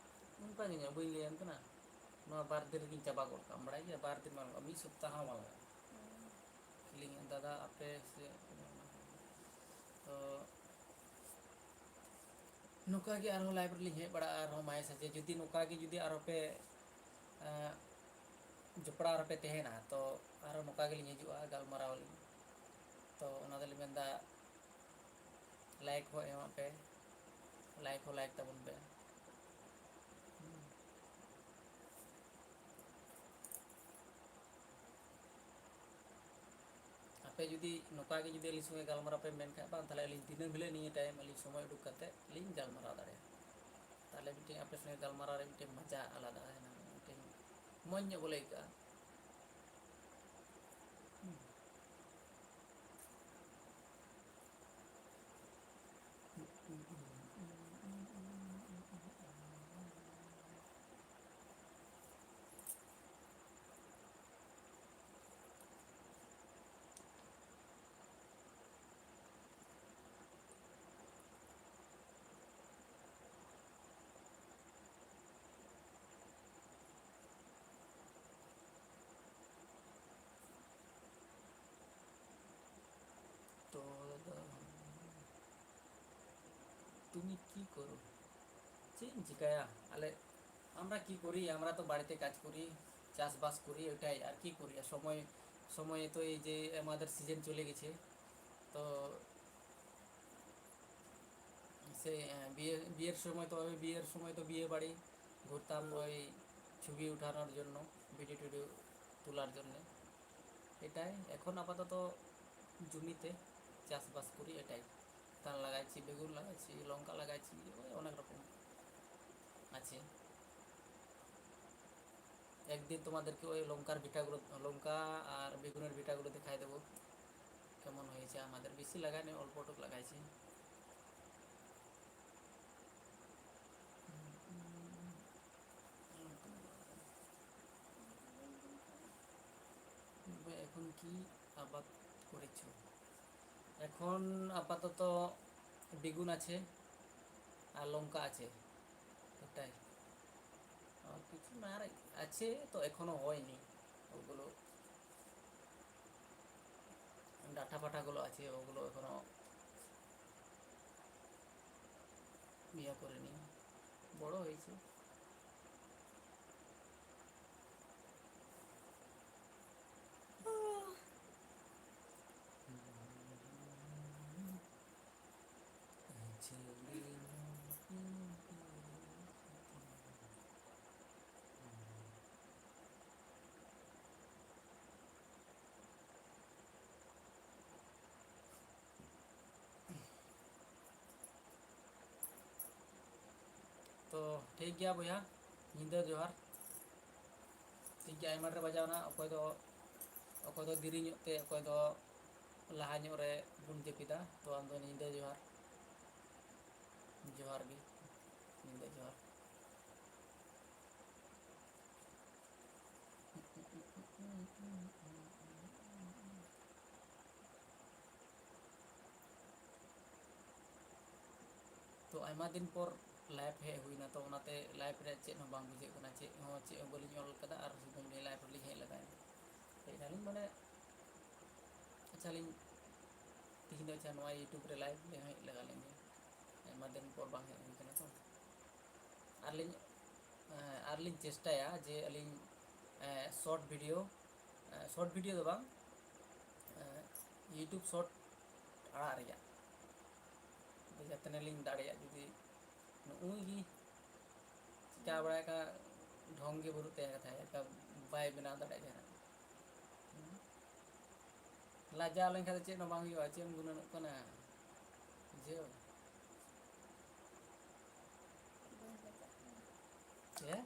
ᱚᱱᱠᱟ ᱜᱮ ᱧᱚᱜ, ᱵᱟᱹᱧ ᱞᱟᱹᱭᱟᱢ ᱠᱟᱱᱟ, ᱱᱚᱣᱟ ᱵᱟᱨ ᱫᱤᱱ ᱨᱮᱜᱮᱧ ᱪᱟᱵᱟ ᱜᱚᱫ ᱠᱟᱜᱼᱟ, ᱵᱟᱲᱟᱭ ᱜᱮᱭᱟ, ᱵᱟᱨ ᱫᱤᱱ ᱵᱟᱝ ᱞᱟᱜᱟᱜᱼᱟ, ᱢᱤᱫ ᱥᱚᱯᱛᱟᱦᱚ ᱦᱚᱸ ᱵᱟᱝ ᱞᱟᱜᱟᱜᱼᱟ᱾ ᱦᱩᱸ᱾ ᱞᱤᱧ ᱫᱟᱫᱟ ᱟᱯᱮ ᱥᱮ, ᱛᱚ ᱱᱚᱝᱠᱟ ᱜᱮ ᱟᱨᱦᱚᱸ live ᱨᱮᱞᱤᱧ ᱦᱮᱡ ᱵᱟᱲᱟᱜᱼᱟ, ᱟᱨᱦᱚᱸ ᱢᱟᱡᱷᱮ ᱥᱟᱡᱷᱮ ᱡᱩᱫᱤ ᱱᱚᱝᱠᱟ ᱜᱮ ᱡᱩᱫᱤ ᱟᱨᱦᱚᱸ ᱯᱮ, ᱮᱸ, ᱡᱚᱯᱲᱟᱣ ᱨᱮᱯᱮ ᱛᱟᱦᱮᱱᱟ, ᱛᱚ ᱟᱨᱦᱚᱸ ᱱᱚᱝᱠᱟ ᱜᱮᱞᱤᱧ ᱦᱤᱡᱩᱜᱼᱟ, ᱜᱟᱞᱢᱟᱨᱟᱣ ᱟᱹᱞᱤᱧ᱾ ᱛᱚ ᱚᱱᱟ ᱫᱚᱞᱤᱧ ᱢᱮᱱᱫᱟ, like ᱦᱚᱸ ᱮᱢᱟᱜ ᱯᱮ, like ᱦᱚᱸ like ᱛᱟᱵᱚᱱ ᱯᱮ᱾ ᱟᱯᱮ ᱡᱩᱫᱤ ᱱᱚᱝᱠᱟ ᱜᱮ ᱡᱩᱫᱤ ᱟᱹᱞᱤᱧ ᱥᱚᱸᱜᱮ ᱜᱟᱞᱢᱟᱨᱟᱣ ᱯᱮ ᱢᱮᱱ ᱠᱷᱟᱡ ᱵᱟᱝ, ᱛᱟᱦᱞᱮ ᱟᱹᱞᱤᱧ ᱫᱤᱱᱟᱹᱢ ᱦᱤᱞᱳᱜ ᱱᱤᱭᱟᱹ time ᱟᱹᱞᱤᱧ ᱥᱚᱢᱚᱭ ᱩᱰᱩᱠ ᱠᱟᱛᱮ ᱞᱤᱧ ᱜᱟᱞᱢᱟᱨᱟᱣ ᱫᱟᱲᱮᱭᱟᱜᱼᱟ᱾ ᱛᱟᱦᱞᱮ ᱢᱤᱫᱴᱮᱱ ᱟᱯᱮ ᱥᱚᱸᱜᱮ ᱜᱟᱞᱢᱟᱨᱟᱣ ᱨᱮ ᱢᱤᱫᱴᱮᱱ ᱢᱟᱡᱟ ᱟᱞᱟᱫᱟ ᱦᱮᱱᱟᱜᱼᱟ, ᱢᱤᱫᱴᱮᱱ ᱢᱚᱡᱽ ᱧᱚᱜ ᱵᱚᱞᱮ ᱟᱹᱭᱠᱟᱹᱜᱼᱟ᱾ তো দাদা, তুমি কি করো? ᱪᱮᱫ ᱤᱧ ᱪᱤᱠᱟᱹᱭᱟ? ᱟᱞᱮ, আমরা কি করি? আমরা তো বাড়িতে কাজ করি, চাষবাস করি, ওটাই আর কি করি। আর সময়, সময়ে তো এই যে আমাদের সিজন চলে গেছে, তো সেই, আহ, বিয়ে, বিয়ের সময় তো, বিয়ের সময় তো বিয়ে বাড়ি ঘুরতাম ওই ছবি উঠানোর জন্য, ভিডিও টিডিও তোলার জন্য। এটাই এখন আপাতত জমিতে চাষবাস করি, এটাই। ধান লাগাইছি, বেগুন লাগাইছি, লঙ্কা লাগাইছি, ওই অনেক রকম আছে। একদিন তোমাদেরকে ওই লঙ্কার ভিটাগুলো, লঙ্কা আর বেগুনের ভিটাগুলো দেখাই দেবো, কেমন হয়েছে আমাদের। বেশি লাগাইনি, অল্প টুক লাগাইছি। কি আবাদ করেছো? এখন আপাতত বেগুন আছে আর লঙ্কা আছে, এটাই। আর কিছু না, আর আছে তো, এখনো হয়নি ওগুলো। ডাঁটা ফাটাগুলো আছে, ওগুলো এখনো ইয়ে করেনি, বড় হয়েছে। ᱛᱚ ᱴᱷᱤᱠ ᱜᱮᱭᱟ ᱵᱚᱭᱦᱟ, ᱧᱤᱫᱟᱹ ᱡᱚᱦᱟᱨ᱾ ᱴᱷᱤᱠ ᱜᱮᱭᱟ, ᱟᱭᱢᱟ ᱰᱷᱮᱨ ᱵᱟᱡᱟᱣ ᱮᱱᱟ᱾ ᱚᱠᱚᱭ ᱫᱚ, ᱚᱠᱚᱭ ᱫᱚ ᱫᱮᱨᱤ ᱧᱚᱜ ᱛᱮ, ᱚᱠᱚᱭ ᱫᱚ ᱞᱟᱦᱟ ᱧᱚᱜ ᱨᱮ ᱵᱚᱱ ᱡᱟᱹᱯᱤᱫᱟ᱾ ᱛᱚ ᱟᱢ ᱫᱚ ᱧᱤᱫᱟᱹ ᱡᱚᱦᱟᱨ, ᱡᱚᱦᱟᱨ ᱜᱮ, ᱧᱤᱫᱟᱹ ᱡᱚᱦᱟᱨ᱾ ᱛᱚ ᱟᱭᱢᱟ ᱫᱤᱱ ᱯᱚᱨ ᱞᱟᱭᱤᱵᱷ ᱦᱮᱡ ᱦᱩᱭᱱᱟ, ᱛᱚ ᱚᱱᱟᱛᱮ ᱞᱟᱭᱤᱵᱷ ᱨᱮ ᱪᱮᱫ ᱦᱚᱸ ᱵᱟᱝ ᱵᱩᱡᱷᱟᱹᱜ ᱠᱟᱱᱟ, ᱪᱮᱫ ᱦᱚᱸ, ᱪᱮᱫ ᱦᱚᱸ ᱵᱟᱹᱞᱤᱧ ᱚᱞ ᱠᱟᱫᱟ, ᱟᱨ ᱥᱩᱫᱷᱩ ᱞᱟᱭᱤᱵᱷ ᱨᱮᱞᱤᱧ ᱦᱮᱡ ᱞᱮᱱᱟ᱾ ᱦᱮᱡ ᱮᱱᱟᱞᱤᱧ, ᱢᱟᱱᱮ, ᱟᱪᱪᱷᱟ, ᱞᱤᱧ ᱛᱤᱦᱤᱧ ᱫᱚ, ᱟᱪᱪᱷᱟ, ᱱᱚᱣᱟ YouTube ᱨᱮ ᱞᱟᱭᱤᱵᱷ ᱞᱤᱧ ᱦᱮᱡ ᱞᱮᱜᱟ ᱞᱮᱱ ᱜᱮ, ᱟᱭᱢᱟ ᱫᱤᱱ ᱯᱚᱨ ᱵᱟᱝ ᱦᱮᱡ ᱦᱩᱭ ᱠᱟᱱᱟ ᱛᱚ᱾ ᱟᱨᱞᱤᱧ, ᱟᱨᱞᱤᱧ ᱪᱮᱥᱴᱟᱭᱟ ᱡᱮ ᱟᱹᱞᱤᱧ ᱥᱚᱨᱴ ᱵᱷᱤᱰᱤᱭᱳ, ᱥᱚᱨᱴ ᱵᱷᱤᱰᱤᱭᱳ ᱫᱚ ᱵᱟᱝ, YouTube ᱥᱚᱨᱴ ᱟᱲᱟᱜ ᱨᱮᱭᱟᱜ᱾ ᱟᱫᱚ ᱡᱟᱛᱮ ᱞᱤᱧ ᱫᱟᱲᱮᱭᱟᱜ, ᱡᱩᱫᱤ ᱱᱩᱜᱼᱩᱭ ᱜᱮ ᱪᱤᱠᱟ ᱵᱟᱲᱟᱭ ᱠᱟᱱᱟ, ᱰᱷᱚᱝ ᱜᱮ ᱵᱟᱹᱱᱩᱜ ᱛᱟᱭᱟ ᱠᱟᱛᱷᱟ, ᱮᱱᱠᱷᱟᱱ ᱵᱟᱭ ᱵᱮᱱᱟᱣ ᱫᱟᱲᱮᱭᱟᱜ ᱠᱟᱱᱟ᱾ ᱞᱟᱡᱟᱣ ᱞᱮᱱᱠᱷᱟᱱ ᱫᱚ ᱪᱮᱫ ᱦᱚᱸ ᱵᱟᱝ ᱦᱩᱭᱩᱜᱼᱟ, ᱪᱮᱫ ᱮᱢ ᱜᱩᱱᱟᱹᱱᱚᱜ ᱠᱟᱱᱟ? ᱵᱩᱡᱷᱟᱹᱣ? ᱪᱮᱫ?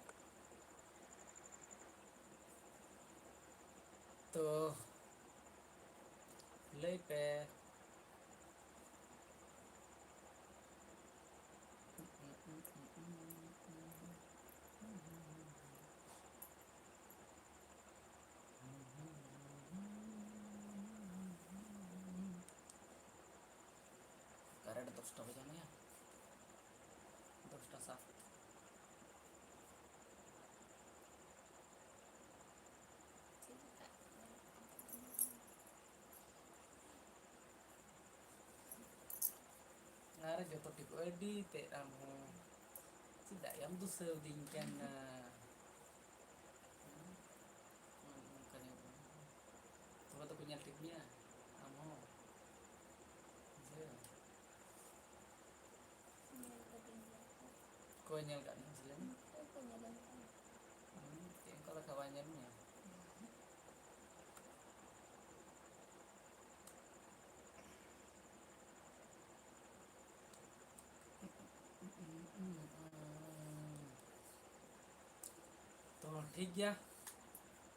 ᱛᱚ ᱞᱟᱹᱭ ᱯᱮ᱾ ᱫᱚᱥᱴᱟ ᱵᱟᱡᱟᱣ ᱱᱟ ᱭᱟ, ᱫᱚᱥᱴᱟ ᱥᱟᱛ᱾ ᱟᱨ ᱡᱚᱛᱚ ᱴᱷᱤᱠ, ᱟᱹᱰᱤ ᱛᱮᱫ ᱟᱢ ᱦᱚᱸ ᱪᱮᱫᱟᱜ ᱭᱟᱢ ᱫᱩᱥᱟᱹᱣᱫᱤᱧ ᱠᱟᱱᱟ? ᱦᱩᱸ? ᱦᱩᱸ, ᱚᱱᱠᱟ ᱧᱮᱞ ᱢᱮ᱾ ᱛᱚᱵᱮ ᱛᱚᱠᱚ ᱧᱮᱞ ᱴᱷᱤᱠ ᱢᱮᱭᱟ ᱟᱢ ᱦᱚᱸ᱾ ᱵᱩᱡᱷᱟᱹᱣ? ᱧᱮᱞ ᱠᱟᱹᱫᱤᱧ ᱜᱮᱭᱟ ᱠᱚ᱾ ᱚᱠᱚᱭ ᱧᱮᱞ ᱠᱟᱫ ᱢᱮᱭᱟ ᱢᱟᱥᱮ ᱞᱟᱹᱭ ᱢᱮ? ᱚᱠᱚᱭ ᱠᱚ ᱧᱮᱞᱮᱢ ᱠᱟᱱᱟ? ᱦᱩᱸ, ᱪᱮᱫ ᱚᱱᱠᱟ ᱞᱮᱠᱟ ᱵᱟᱭ ᱧᱮᱞ ᱢᱮᱭᱟ? ᱛᱚ ᱴᱷᱤᱠ ᱜᱮᱭᱟ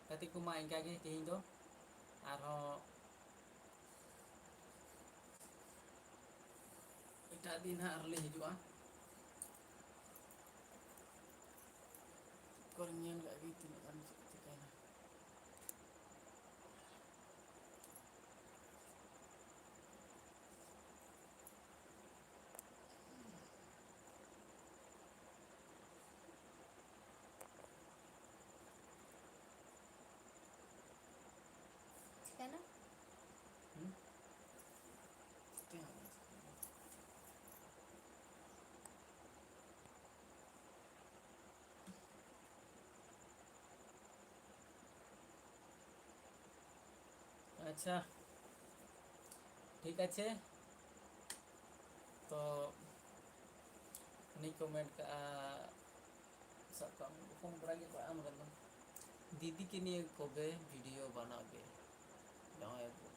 ᱜᱟᱛᱮ ᱠᱚ, ᱢᱟ ᱤᱱᱠᱟ ᱜᱮ ᱛᱮᱦᱮᱧ ᱫᱚ, ᱟᱨᱦᱚᱸ ᱮᱴᱟᱜ ᱫᱤᱱ ᱦᱟᱸᱜ ᱟᱨᱦᱚᱸ ᱞᱤᱧ ᱦᱤᱡᱩᱜᱼᱟ᱾ ᱠᱚᱨᱮ ᱧᱮᱞ ᱠᱟᱜ ᱜᱮ ᱛᱤᱱᱟᱹᱜ ᱜᱟᱱ ᱪᱮᱫ ᱪᱤᱠᱟᱹᱭᱮᱱᱟ᱾ ᱪᱤᱠᱟᱹᱭᱮᱱᱟ? ᱦᱩᱸ? ᱪᱤᱠᱟᱹ ᱦᱚᱸ ᱵᱟᱝ ᱪᱤᱠᱟᱹᱭᱮᱱᱟ᱾ ᱟᱪᱪᱷᱟ, ᱴᱷᱤᱠ ᱟᱪᱷᱮ᱾ ᱛᱚ ᱩᱱᱤ ᱠᱚ ᱢᱮᱱ ᱠᱟᱜᱼᱟ, ᱥᱟᱵ ᱠᱟᱜ ᱢᱮ, ᱠᱚᱢ ᱵᱟᱲᱟ ᱜᱮ ᱯᱟᱲᱦᱟᱜ ᱟᱢ ᱠᱟᱱᱟ, ᱫᱤᱫᱤ ᱠᱮ ᱱᱤᱭᱮ ᱠᱚᱵᱮ ᱵᱷᱤᱰᱤᱭᱳ ᱵᱟᱱᱟᱣ ᱜᱮ ᱡᱟᱶᱟᱭ ᱵᱟᱹᱵᱩ᱾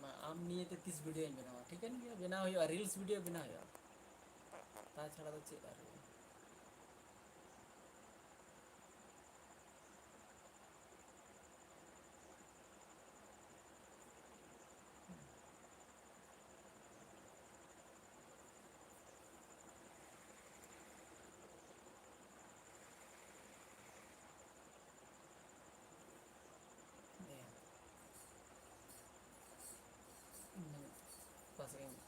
ᱢᱟ ᱟᱢ ᱱᱤᱭᱮ ᱛᱮ ᱛᱤᱥ ᱵᱷᱤᱰᱤᱭᱳᱧ ᱵᱮᱱᱟᱣᱟ? ᱴᱷᱤᱠᱟᱹᱱ ᱜᱮᱭᱟ, ᱵᱮᱱᱟᱣ ᱦᱩᱭᱩᱜᱼᱟ, ᱨᱤᱞᱥ ᱵᱷᱤᱰᱤᱭᱳ ᱵᱮᱱᱟᱣ ᱦᱩᱭᱩᱜᱼᱟ, ᱛᱟᱪᱷᱟᱲᱟ ᱫᱚ ᱪᱮᱫ ᱟᱨ ᱦᱩᱭᱩᱜᱼᱟ? ᱤᱧ ᱚᱠᱟ ᱥᱮᱫ ᱤᱧ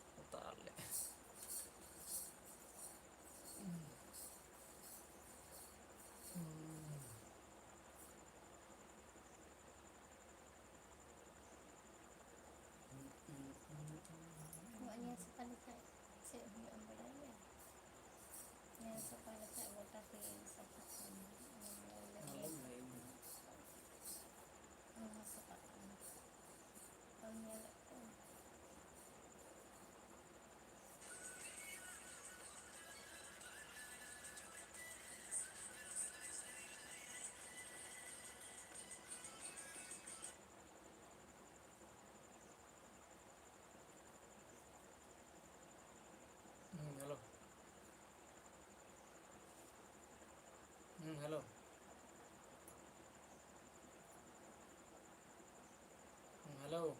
ᱦᱮᱞᱳ᱾ ᱦᱮᱞᱳ᱾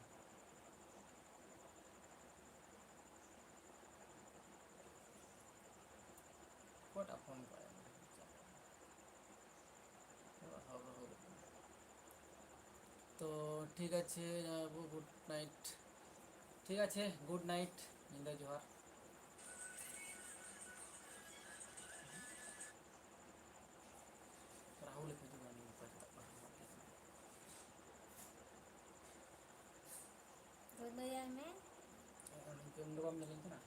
ᱚᱠᱚᱭᱴᱟᱜ ᱯᱷᱳᱱ ᱠᱟᱜᱼᱟᱭ? ᱛᱚ ᱴᱷᱤᱠ ᱟᱪᱷᱮ, ᱡᱟᱦᱟᱸᱭ ᱵᱚ good night᱾ ᱴᱷᱤᱠ ᱟᱪᱷᱮ, good night, ᱧᱤᱫᱟᱹ ᱡᱚᱦᱟᱨ᱾ ᱨᱟᱦᱩᱞ ᱮ ᱠᱷᱚᱡᱚᱜ ᱠᱟᱱᱟ, ᱱᱚᱝᱠᱟ ᱪᱮᱫᱟᱜ ᱵᱟᱝ ᱨᱚᱲ ᱠᱟᱱᱟ? ᱞᱟᱹᱭᱟᱭ ᱢᱮ᱾ ᱟᱨ ᱱᱤᱝᱠᱟᱹ ᱩᱱ ᱫᱚ ᱵᱟᱢ ᱧᱮᱞᱤᱧ ᱠᱟᱱᱟ?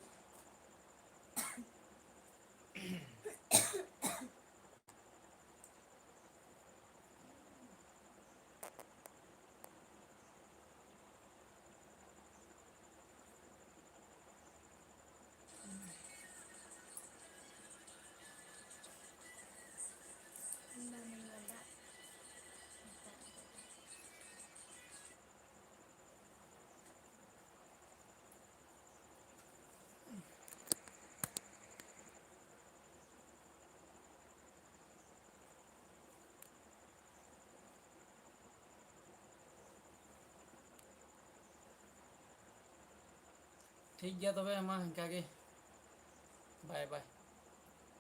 ᱴᱷᱤᱠ ᱜᱮᱭᱟ ᱛᱚᱵᱮ, ᱢᱟ ᱤᱱᱠᱟ ᱜᱮ, bye bye᱾